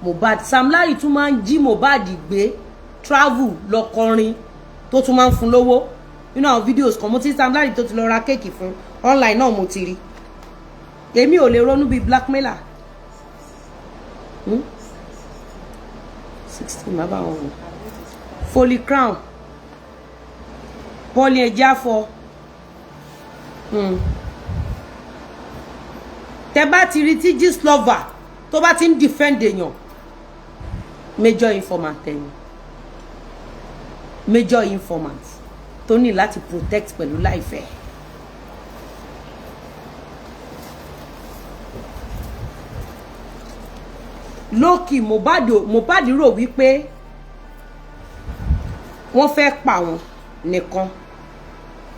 Mohbad. Sam Larry tún máa ń jí Mohbad gbé travel lọ kọrin, tó tún máa ń fún lówó. Nínú àwọn videos kan, mo ti rí Sam Larry tó ti lọ ra cake fún online náà, mo ti rí. Èmi ò lè ronú bíi blackmailer. 16 má bá wọn wò. Foley Crown, Pauline Ejafo. Tẹ bá ti rí tí Gistlover tó bá ti ń defend èèyàn, major informant ẹni, major informant tó ní láti protect pẹ̀lú láìfẹ́. Lókì Mohbad, Mohbad rò wípé wọ́n fẹ́ pa wọn nìkan.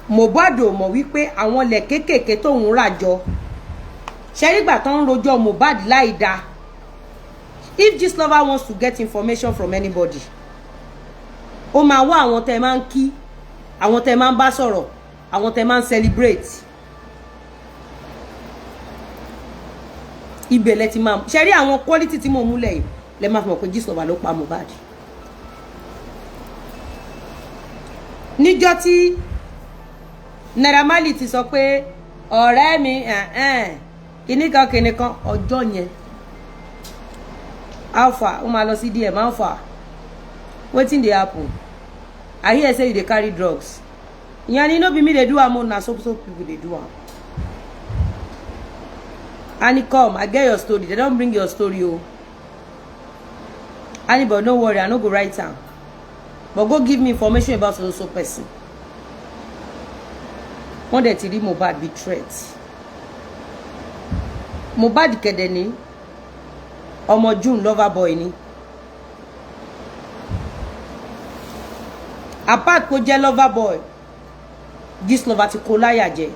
Mohbad ò mọ̀ wípé àwọn ilẹ̀ kéékèèké tóun rà jọ ṣe nígbà tó ń rojọ́ Mohbad láì dáa. If Gistlover wants to get information from anybody, ó máa wá àwọn tẹ́ máa ń kí, àwọn tẹ́ máa ń bá sọ̀rọ̀, àwọn tẹ́ máa ń celebrate. Ibẹ̀ lẹ ti máa ṣe rí àwọn quality tí mo múlẹ̀ yìí, lẹ máa fi mọ̀ pé Gistlover ló pa Mohbad. Níjọ́ tí Naira Marley ti sọ pé ọ̀rẹ́ mi kìnnìkan kìnnìkan, ọjọ́ yẹn, alpha ó máa lọ sí DM, "Alpha, wetin dey happen? I hear say you dey carry drugs." Ìyẹn ni, "No be me dey do am o, na so so people dey do am." And come, I get your story. They don bring your story o. And but no worry, I no go write am, but go give me information about so so person. Wọ́n dẹ̀ ti rí Mohbad bí threat. Mohbad kẹ̀dẹ̀ ní ọmọ June, lover boy ni. Apart kó jẹ́ lover boy, Gistlover ti kó láyà jẹ.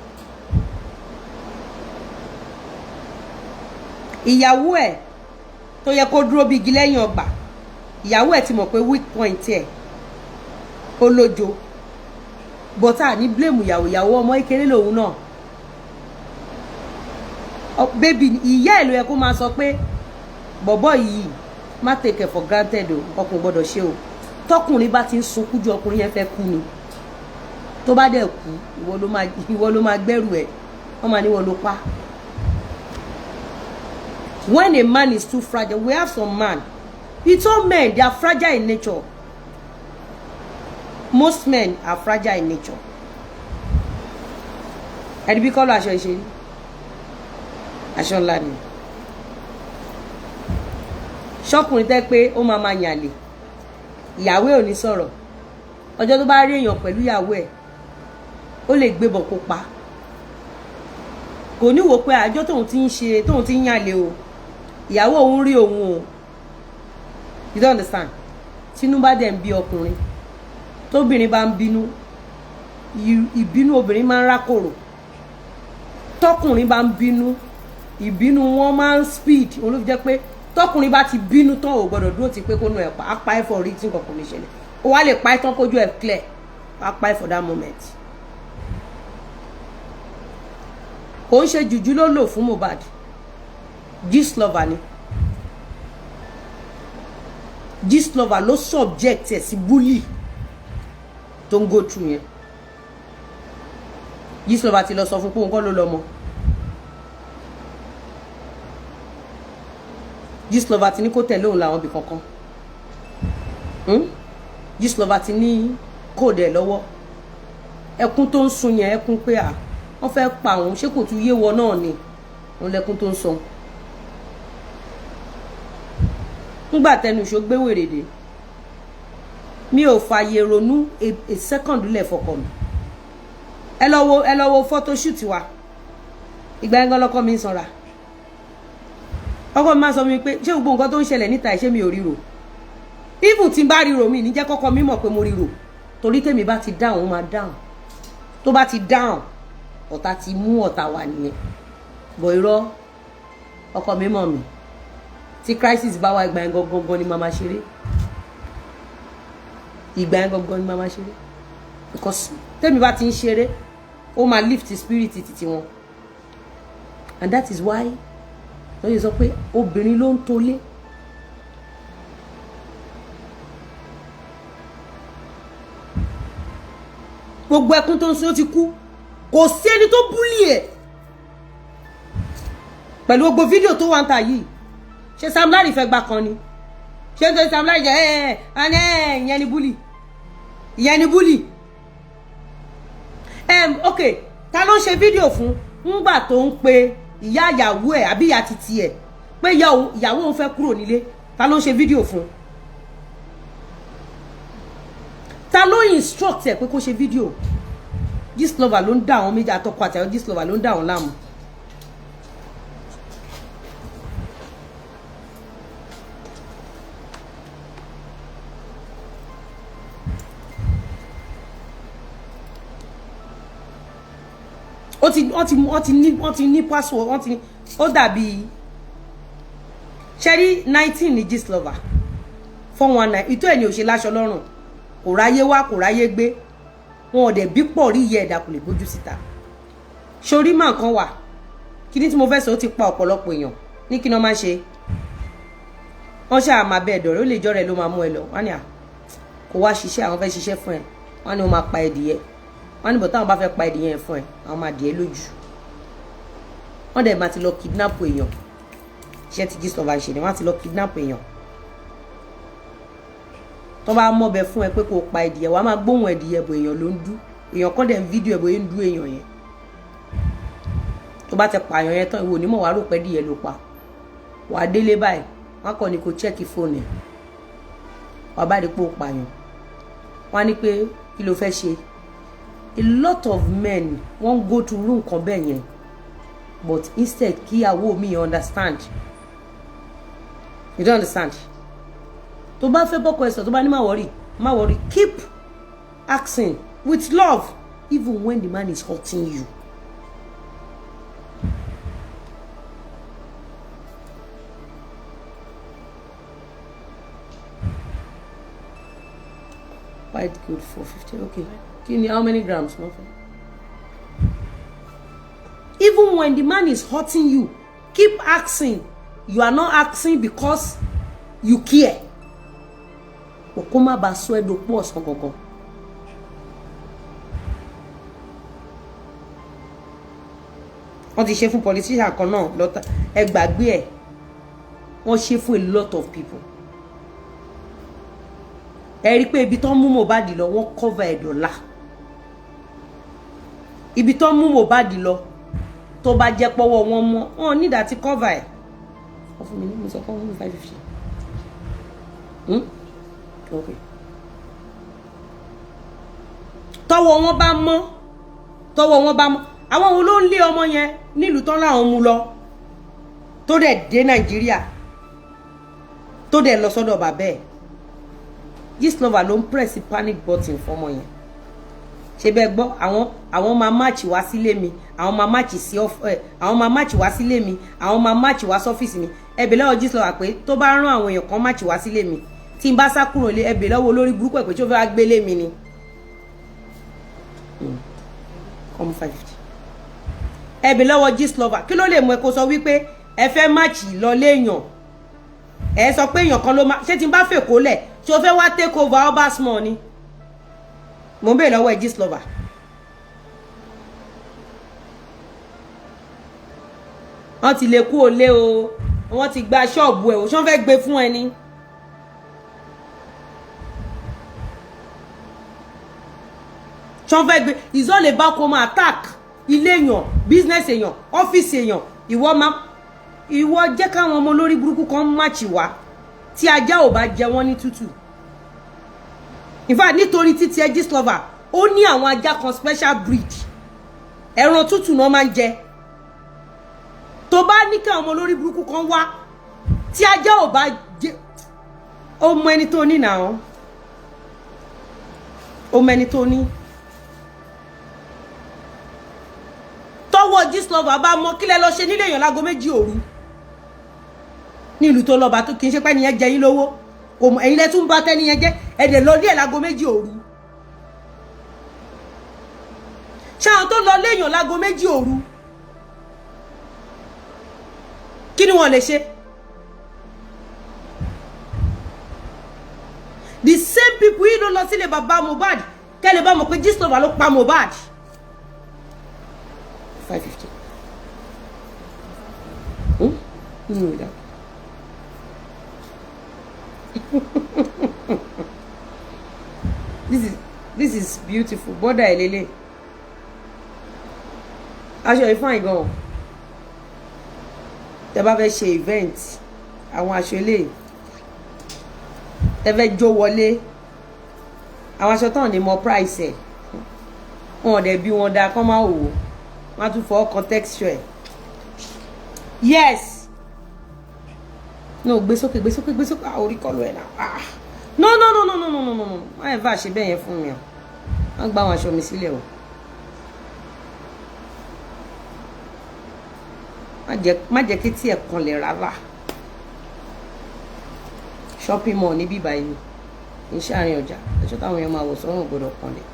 Ìyàwó ẹ̀ tó yẹ kó dúró bí igi lẹ́yìn ọgbà, ìyàwó ẹ̀ ti mọ̀ pé weak point ẹ̀, ó lójo. Bọ́tà ní blame ìyàwó. Ìyàwó ọmọ kékeré lòun náà, baby. Ìyá ẹ̀ ló yẹ kó máa sọ pé bọ̀bọ̀ yìí, má take it for granted o, ọkùnrin gbọ́dọ̀ ṣe o. Tọkùnrin bá ti ń sunkún ju, ọkùnrin yẹn fẹ́ kú ni. Tó bá dẹ̀ kú, ìwọ ló máa gbẹ́rù ẹ̀, wọ́n máa ní ìwọ ló pa. When a man is too fragile, we have some man, it's all men, they are fragile in nature. Most men are fragile in nature. Ẹni bí kọ́lọ́ aṣọ ìṣe aṣọ ńlá ni ṣọkùnrin tẹ́ pé ó máa máa yànlè, ìyàwó ẹ̀ ò ní sọ̀rọ̀. Ọjọ́ tó bá rí èèyàn pẹ̀lú ìyàwó ẹ̀, ó lè gbébọn kó pa. Kò ní wò pé àjọ tóun ti ń ṣe, tóun ti ń yànlè o, ìyàwó òun rí òun o. You don't understand. Tínú bá dẹ̀ ń bí ọkùnrin, tóbìnrin bá ń bínú, ìbínú obìnrin máa ń rákòrò. Tọkùnrin bá ń bínú, ìbínú wọn máa ń speed. Òun ló fi jẹ́ pé tọkùnrin bá ti bínú tán, ò gbọ́dọ̀ dúró ti pé kó nu ẹ̀ pa. Á pa ẹ́ for rí tí nǹkan kò ní ṣẹlẹ̀. Ó wá lè pa ẹ́ tán kójú ẹ̀ clear, á pa ẹ́ for that moment. Kò ń ṣe jùjú ló lò fún Mohbad, Gistlover ni. Gistlover ló subject ẹ̀ sí bully tó ń go through yẹn. Gistlover ti lọ sọ fún pé òun kọ́ ló lọ́mọ. Gistlover ti ní kó tẹ̀lé òun làwọn ibì kankan. Gistlover ti ní code ẹ̀ lọ́wọ́. Ẹkún tó ń sun yẹn, ẹkún pé à wọ́n fẹ́ pa òun, ṣé kò tún yé wọ náà ni òun lẹkún tó ń sun. Ńgbà tẹnu ìṣó gbé wèrè dé, mi ò fààyè ronú a second lẹ̀ fọkọ mi. Ẹ lọ wo, ẹ lọ wo photoshoot wa. Ìgbà yẹn gan lọkọ mi ń sanra. Ọkọ mi máa sọ mi pé ṣé gbogbo nǹkan tó ń ṣẹlẹ̀ níta ẹ̀, ṣé mi ò ríro? Even tí n bá ríro, mi ní jẹ́ kọ́kọ́ mi mọ̀ pé mo ríro, torí tèmi bá ti dáhùn, ó máa dáhùn. Tó bá ti dáhùn, ọ̀tá ti mú ọ̀tá wà nìyẹn. Bọ̀ irọ́, ọkọ mi mọ̀ mi. Tí crisis bá wà, ìgbà yẹn gangan ni màá máa ṣeré. Ìgbà yẹn gangan ni màá máa ṣeré, because tèmi bá ti ń ṣeré, ó máa lift spirit títí wọn. And that is why wọ́n yẹ sọ pé obìnrin ló ń tolé. Gbogbo ẹkún tó ń sun, ó ti kú. Kò sí ẹni tó bully ẹ̀ pẹ̀lú gbogbo fídíò tó wà ń ta yìí. Ṣé Sam Larry fẹ́ gbà kan ni? Ṣé nítorí Sam Larry jẹ́ ẹ ẹ ẹ, ìyẹn ni bully, ìyẹn ni bully. Ok, ta ló ń ṣe fídíò fún ńgbà tó ń pe ìyá ìyàwó ẹ̀ àbí ìyá titi ẹ̀ pé ìyàwó òun fẹ́ kúrò nílé? Ta ló ń ṣe fídíò fún? Ta ló instruct ẹ̀ pé kó ṣe fídíò? Gistlover ló ń dá àwọn méjì, àtọkọ àtàwọn Gistlover ló ń dá àwọn láàmú. Ó ti wọ́n ti wọ́n ti ní wọ́n ti ní password, wọ́n ti ní. Ó dàbí ṣẹ́rí 19 ní Gistlover, 419. Ìtọ́ ẹ̀ ní òṣè láṣọ lọ́rùn, kò ráyé wá, kò ráyé gbé. Wọn ò dẹ̀ bí pọ̀ rí iye ẹ̀dá kò lè gbójú síta. Sórí mà kan wà, kí ni tí mo fẹ́ sọ, ó ti pa ọ̀pọ̀lọpọ̀ èèyàn ní. Kí ni wọ́n máa ń ṣe? Wọ́n ṣáà máa bẹ́ẹ̀ dọ̀rẹ́, ó lè jọ́ rẹ̀ ló máa mú ẹ lọ. Wọ́n ní à kó wá ṣiṣẹ́, àwọn fẹ́ ṣiṣẹ́ fún ẹ. Wọ́n ní wọ́n máa pa ẹdìyẹ. Wọ́n ní bọ̀ táwọn bá fẹ́ pa ẹdìyẹ yẹn fún ẹ, àwọn máa dìé lójú. Wọ́n dẹ̀ máa ti lọ kidnap èèyàn. Iṣẹ́ tí Gistlover ṣe ni, wọ́n á ti lọ kidnap èèyàn. Tó bá mọ̀bẹ fún ẹ pé kó o pa ẹdìyẹ, wàá máa gbóhùn ẹdìyẹ bò, èèyàn ló ń dú. Èèyàn kọ́ dẹ̀ ń fídíò ẹ̀ bóyá ń dú èèyàn yẹn. Tó bá ti pààyàn yẹn tán, ìwọ onímọ̀, wàá rò pé ẹdìyẹ ló pa. Wàá délé báyìí, wọ́n kàn ní kó check fóònù ẹ̀, wàá bá rí pé ó pààyàn. Wọ́n á ní pé kí ló fẹ́ ṣe. A lot of men, wọ́n go through nǹkan bẹ́ẹ̀ yẹn, but instead kíyàwó mi understand, you don't understand. Tó bá fẹ́ bọ́kọ ẹ̀ sọ, tó bá ní má worry, má worry, keep asking with love, even when the man is hurting you. White gold 450, okay. Kí ni, how many grams no fẹ́? Even when the man is hurting you, keep asking. You are not asking because you care, kó má bàa sọ ẹ́ dopó ọ̀sán gangan. Wọ́n ti ṣe fún politician kan náà lọ́tà, ẹ gbàgbé ẹ̀. Wọ́n ṣe fún a lot of people. Ẹ rí i pé ibi tó ń mú Mohbad lọ, wọ́n cover ẹ̀ dọ̀la. Ibi tó ń mú Mohbad lọ, tó bá jẹ́ pọ́wọ́ wọn mọ́, wọn nídàá ti cover ẹ̀. Wọ́n fún mi ní, mo sọ fún mi 550. Okay, tọ́wọ́ wọn bá mọ́, tọ́wọ́ wọn bá mọ́, àwọn wo ló ń lé ọmọ yẹn nílùú tán láwọn mú lọ, tó dẹ̀ dé Nàìjíríà, tó dẹ̀ lọ sọ́dọ̀ bàbá ẹ̀? Gistlover ló ń press panic button fọmọ yẹn. Ṣe bẹ́ẹ̀ gbọ́, àwọn máa march wá sílé mi, àwọn máa march sí ẹ, àwọn máa march wá sílé mi, àwọn máa march wá sọ́fíìsì mi. Ẹ bẹ̀ lọ́wọ́ Gistlover pé tó bá rán àwọn èèyàn kan march wá sílé mi, tí n bá sá kúrò lé, ẹ bẹ̀ lọ́wọ́ olórí burúkú ẹ̀ pé tí ó fẹ́ wá gbélé mi ni. Come 550. Ẹ bẹ̀ lọ́wọ́ Gistlover, kí ló lè mú ẹ kó sọ wípé ẹ fẹ́ march lọ léèyàn? Ẹ sọ pé èèyàn kan ló máa ṣé tí n bá fèkó lẹ̀, tí o fẹ́ wá take over ọba small ni? Mo ń bèèrè lọ́wọ́ ẹ, Gistlover. Wọ́n ti lè kú òlé o, wọ́n ti gba ṣọ́ọ̀bù ẹ̀ o, ṣé wọ́n fẹ́ gbé fún ẹni. Ṣé wọ́n fẹ́ gbé? It's all about kó máa attack ilé èèyàn, business èèyàn, ọ́fíìsì èèyàn. Ìwọ máa, ìwọ jẹ́ káwọn ọmọ olórí burúkú kan march wá, tí ajá ò bá jẹ wọ́n ní tútù. In fact, nítorí títí ẹ, Gistlover, ó ní àwọn ajá kan, special breed, ẹran tútù náà máa ń jẹ. Tó bá ní kí àwọn ọmọ olórí burúkú kan wá Tí ajá ò bá jẹ, ó mọ ẹni tó ní nàá, ó mọ ẹni tó ní. Tọwọ́ Gistlover bá mọ, kílẹ̀ lọ ṣe nílé èèyàn láago 2 òru ní ìlú tó lọ́ba, tó kì í ṣe pé ẹnìyẹn jẹ yín lówó, kò mọ ẹ̀yin lẹ tún bá tẹ́niyẹn jẹ́, ẹ̀dẹ̀ lọ lé ẹ̀ láago 2 òru. Ṣé àwọn tó lọ léèyàn láago 2 òru, kí ni wọ́n lè ṣe? The same people yìí ló lọ sílé bàbá Mohbad, kẹ́lẹ́ bá mọ̀ pé Gistlover ló pa Mohbad. 550. No, that. This is beautiful. Border elele. Aṣọ yìí fine gan. Tẹ́ bá fẹ́ ṣe event, àwọn aṣọ eléyìí. Tẹ́ fẹ́ jó wọlé. Àwọn aṣọ tán ní mọ price ẹ̀. Wọn ò dẹ̀ bí wọn dáa kán máa wò ó. Wọ́n á tún fọwọ́ kan texture ẹ̀. Yes. No, gbé sókè, gbé sókè, gbé sókè. Ah, orí kọlu ẹ̀ náà. Ah. No, no, no, no, no, no, no, no, no. Má ẹ̀ bá ṣe bẹ́ẹ̀ yẹn fún mi o. Wọ́n gba àwọn aṣọ mi sílẹ̀ o. Má jẹ́ kí tí ẹ̀ kanlẹ̀ rárá. Shopping mall ní bíbá yìí. Kì í ṣàárín ọjà. Aṣọ táwọn èèyàn máa wọ̀ sọ́rùn gbọ́dọ̀ kanlẹ̀.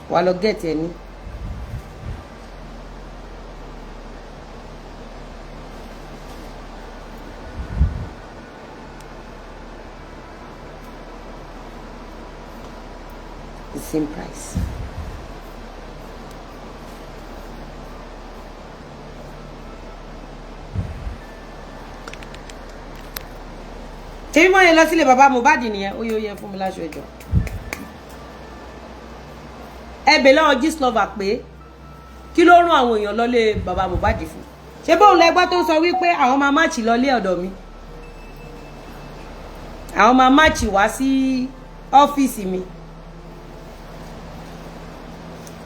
Wà á lọ gẹ̀ẹ́tì ẹ ní. The same price. Ṣebí wọ́n yẹn lọ sílé bàbá Mohbad nìyẹn. Ó yẹ, ó yẹ fún mi láṣọ ẹjọ́. Ẹ bèè lọ́wọ́ Gistlover pé kí ló rún àwọn èèyàn lọlé bàbá Mohbad fún. Ṣé bóun lẹgbẹ́ tó ń sọ wípé àwọn máa máàchì lọlé ọ̀dọ̀ mi, àwọn máa máàchì wá sí ọ́fíìsì mi?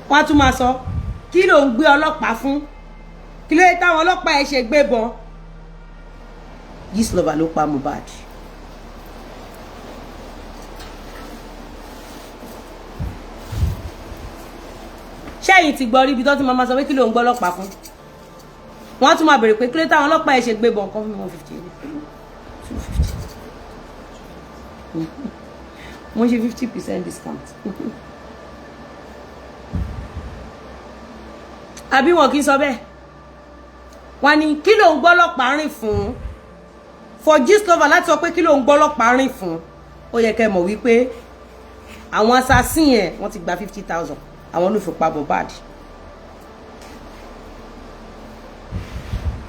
Wọ́n á tún máa sọ, kí ló ń gbé ọlọ́pàá fún? Kí ló dé táwọn ọlọ́pàá ẹ ṣe gbé bọn? Gistlover ló pa Mohbad. Ṣẹ́yìn ti gbọ́ rí ibi tó ti máa sọ pé kí ló ń gbọ́ ọlọ́pàá fún? Wọ́n á tún máa bèrè pé kí ló táwọn ọlọ́pàá ẹ̀ ṣe gbé bọn kan fún mi. 150, 250, mo ṣe 50% discount. Àbí wọn kì í sọ bẹ́ẹ̀? Wọ́n ní kí ló ń gbọ́ ọlọ́pàá rìn fún? For Gistlover láti sọ pé kí ló ń gbọ́ ọlọ́pàá rìn fún, ó yẹ kẹ́ mọ̀ wípé àwọn assassin yẹn, wọ́n ti gba 50,000, àwọn ló fi pa Mohbad.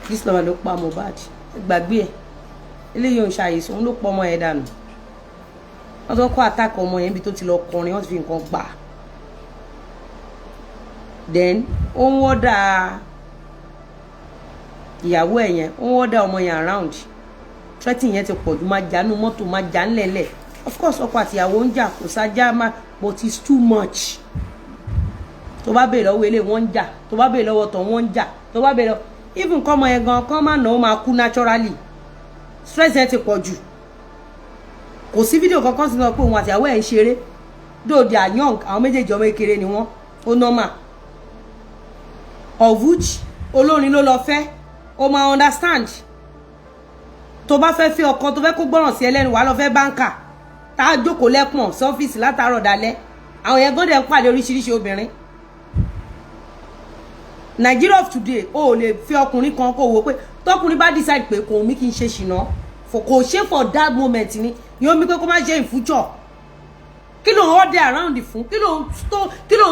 Gistlover ló pa Mohbad, ẹ gbàgbé ẹ. Eléyìí ò ń ṣàyèsí, òun ló pọ̀ ọmọ yẹn dànù. Wọ́n tó kọ́ àtàkì ọmọ yẹn níbi tó ti lọ kọrin, wọ́n ti fi nǹkan gbà. Then ó ń wọ́dà ìyàwó ẹ̀ yẹn, ó ń wọ́dà ọmọ yẹn around. Threatening yẹn ti pọ̀ jù, máa jánu mọ́tò, máa já ńlẹ̀lẹ̀. Of course, ọkọ àti ìyàwó ń jà, kò sájà má, but it's too much. Tó bá bèèrè lọ́wọ́ ilé, wọ́n ń jà. Tó bá bèèrè lọ́wọ́ tọ̀, wọ́n ń jà. Tó bá bèèrè lọ́wọ́ even kọ́mọ yẹn gan kọ́ máa nà, ó máa kú naturally. Stress yẹn ti pọ̀ jù. Kò sí fídíò kankan sí náà pé òun àti ìyàwó ẹ̀ ń ṣeré. Though they are young, àwọn méjèèjì ọmọ kékeré ni wọ́n, ó normal, of which olórin ló lọ fẹ́. Ó máa understand, tó bá fẹ́ fẹ́ ọkọ tó fẹ́ kó gbọ́ràn sí ẹlẹ́nu, wàá lọ fẹ́ banker tá a jókòó lẹ́pọ̀n sọ́fíìsì látàárọ̀ dalẹ́. Àwọn yẹn gbọ́dọ̀ ń pàdé oríṣiríṣi obìnrin. Nigeria of today, o ò lè fi ọkùnrin kan kó wo pé tọkùnrin bá decide pé kò mí kí n ṣe ṣìnà, kò ṣe for that moment ni yóò mí pé kó má ṣe in future. Kí ló ń order around fún? Kí ló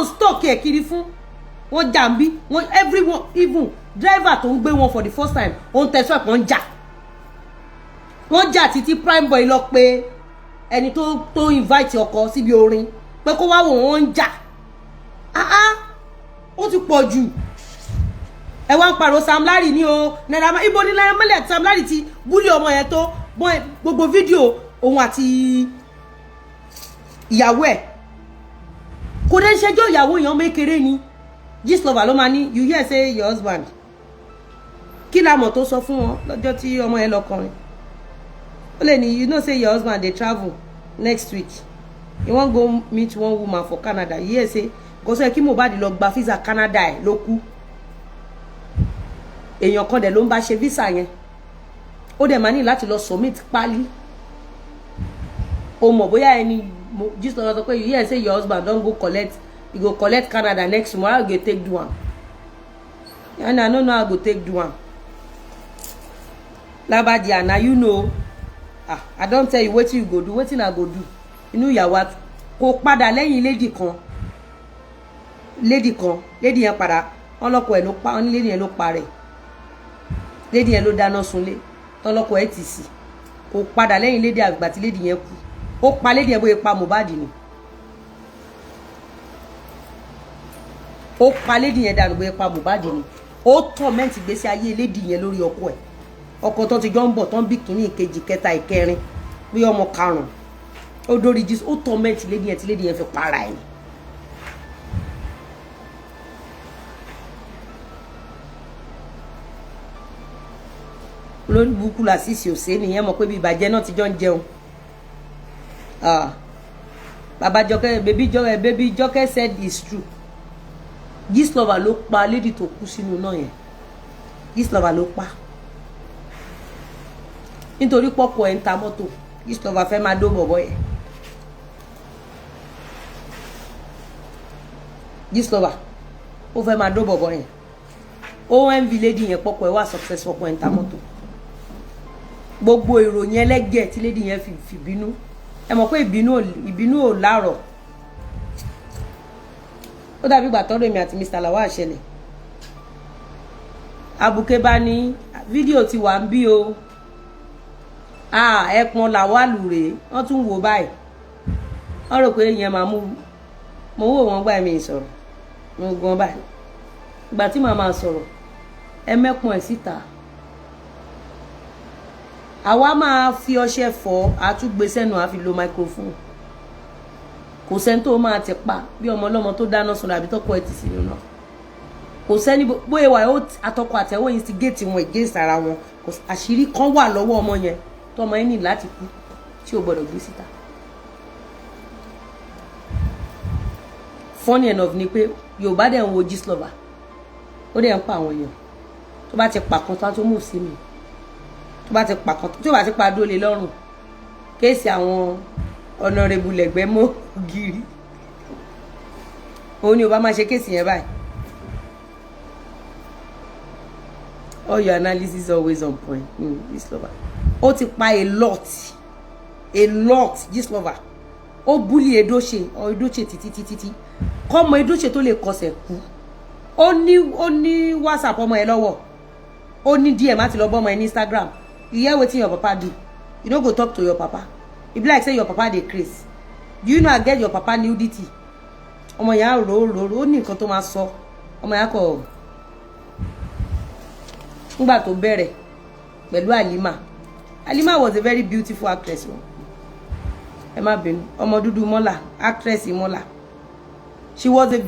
ń stalk ẹ̀ kiri fún? Wọ́n jà ń bí wọ́n, everyone, even driver tó ń gbé wọn for the first time, ó ń tẹ̀sán pé wọ́n jà. Wọ́n jà títí Prime Boy lọ pé ẹni tó invite ọkọ síbi orin pé kó wá wò wọ́n ń jà. Ah ah, ó ti pọ̀ jù. Ẹ wá ń pariwo Sam Larry ní o, Naira Marley. Ibo ni Naira Marley àti Sam Larry ti bully ọmọ yẹn tó gbogbo fídíò òun àti ìyàwó ẹ̀? Kò dé ṣẹjọ́ ìyàwó yẹn, ọmọ kékeré ni. Gistlover ló máa ní, "You hear say your husband Kí la mọ̀ tó sọ fún wọn lọ́jọ́ tí ọmọ yẹn lọ kọrin? Ó lè ní, "You know say your husband dey travel next week. He wan go meet one woman for Canada." You hear say kò sọ kí Mohbad lọ gba visa Canada ẹ̀ ló kú. Èèyàn kan dẹ̀ ló ń bá ṣe visa yẹn. Ó dẹ̀ máa ní láti lọ submit pálí. O mọ̀ bóyá ẹni gist lọ sọ pé, "You hear say your husband don go collect, you go collect Canada next month. How you go take do am?" And I no know how I go take do am. Labadia na, you know, ah, I don tell you wetin you go do. Wetin I go do? Inú ìyàwó kò padà lẹ́yìn lady kan, lady kan, lady yẹn padà. Wọn lọ́kọ ẹ̀ ló pa wọn ní lady yẹn ló pa rẹ̀, lady yẹn ló dáná sunlé tọlọ́kọ ẹ̀ tì sí. Kò padà lẹ́yìn lady àgbà tí lady yẹn kú. Ó pa lady yẹn bóyá pa Mohbad ni. Ó pa lady yẹn dànù bóyá pa Mohbad ni. Ó torment ìgbésí ayé lady yẹn lórí ọkọ ẹ̀, ọkọ tó ti jọ ń bọ̀ tó ń bí kínní, ìkejì, kẹta, ìkẹrin, bí ọmọ karùn-ún. Ó dórí jí, ó torment lady yẹn tí lady yẹn fi para ẹ̀. Lórí burúkú làṣìṣì òsè nìyẹn. Mọ̀ pé bí ìbàjẹ́ náà ti jọ ń jẹun. Bàbá Jọkẹ́, baby Jọkẹ́, baby Jọkẹ́ said it's true. Gistlover ló pa lady tó kú sínú náà yẹn. Gistlover ló pa nítorí pọ́kọ ẹ̀ ń ta mọ́tò. Gistlover fẹ́ máa dó bọ̀bọ̀ yẹn. Gistlover ó fẹ́ máa dó bọ̀bọ̀ yẹn. Ó envy lady yẹn, pọ́kọ ẹ̀ wà successful, ọkọ ẹ̀ ń ta mọ́tò. Gbogbo ìròyìn ẹlẹ́gẹ̀ tí lady yẹn fi bínú, ẹ mọ̀ pé ìbínú ò láàrọ̀. Ó dàbí ìgbà tọ́rọ̀ èmi àti Mr. Lawal ṣẹlẹ̀. Abuké bá ní fídíò ti wà ń bí o. Ẹpọn Lawal rèé. Wọ́n tún wò báyìí, wọ́n rò pé ìyẹn máa mú mo wò wọ́n gbà mí sọ̀rọ̀. Mo gan báyìí ìgbà tí màá máa sọ̀rọ̀, ẹ mẹ́kun ẹ̀ síta. Àwa máa fi ọṣẹ fọ, àtúgbé sẹ́nu, àfi lo microphone. Kò sẹ́ni tó máa ti pa bí ọmọ ọlọ́mọ tó dáná sun àbí tọkọ ẹ̀ ti sínú náà. Kò sẹ́ni bóyá wà ó àtọkọ àtẹ̀wọ́ instigate wọn against ara wọn. Àṣírí kan wà lọ́wọ́ ọmọ yẹn tọmọ yẹn ní láti kú tí o gbọ́dọ̀ gbé síta. Funny enough ni pé Yorùbá dẹ̀ ń wo Gistlover, ó dẹ̀ ń pa àwọn èèyàn. Tó bá ti pa kan tó á tó mú sí mi, tó bá ti pa kan tó bá ti pa dólé lọ́rùn. Case àwọn honourable lẹ́gbẹ́ mọ́ ògiri, òun ni ò bá máa ṣe case yẹn báyìí. All your analysis always on point. Gistlover ó ti pa a lot, a lot. Gistlover ó bully Edoche, ọ Edoche títí títí tí kọ́mọ Edoche tó lè kọsẹ̀ kú. Ó ní WhatsApp ọmọ ẹ lọ́wọ́, ó ní DM àti lọ bọ́ ọmọ ẹ ní Instagram. You hear wetin your papa do? You no go talk to your papa. E be like say your papa dey craze. Do you know I get your papa nudity? Ọmọ yẹn á rò ó rò ó, ní nǹkan tó máa sọ. Ọmọ yẹn á kọ nígbà tó bẹ̀rẹ̀ pẹ̀lú Halima. Halima was a very beautiful actress o. Ẹ má bínú, ọmọ dúdú mọ́là, actress mọ́là. She was a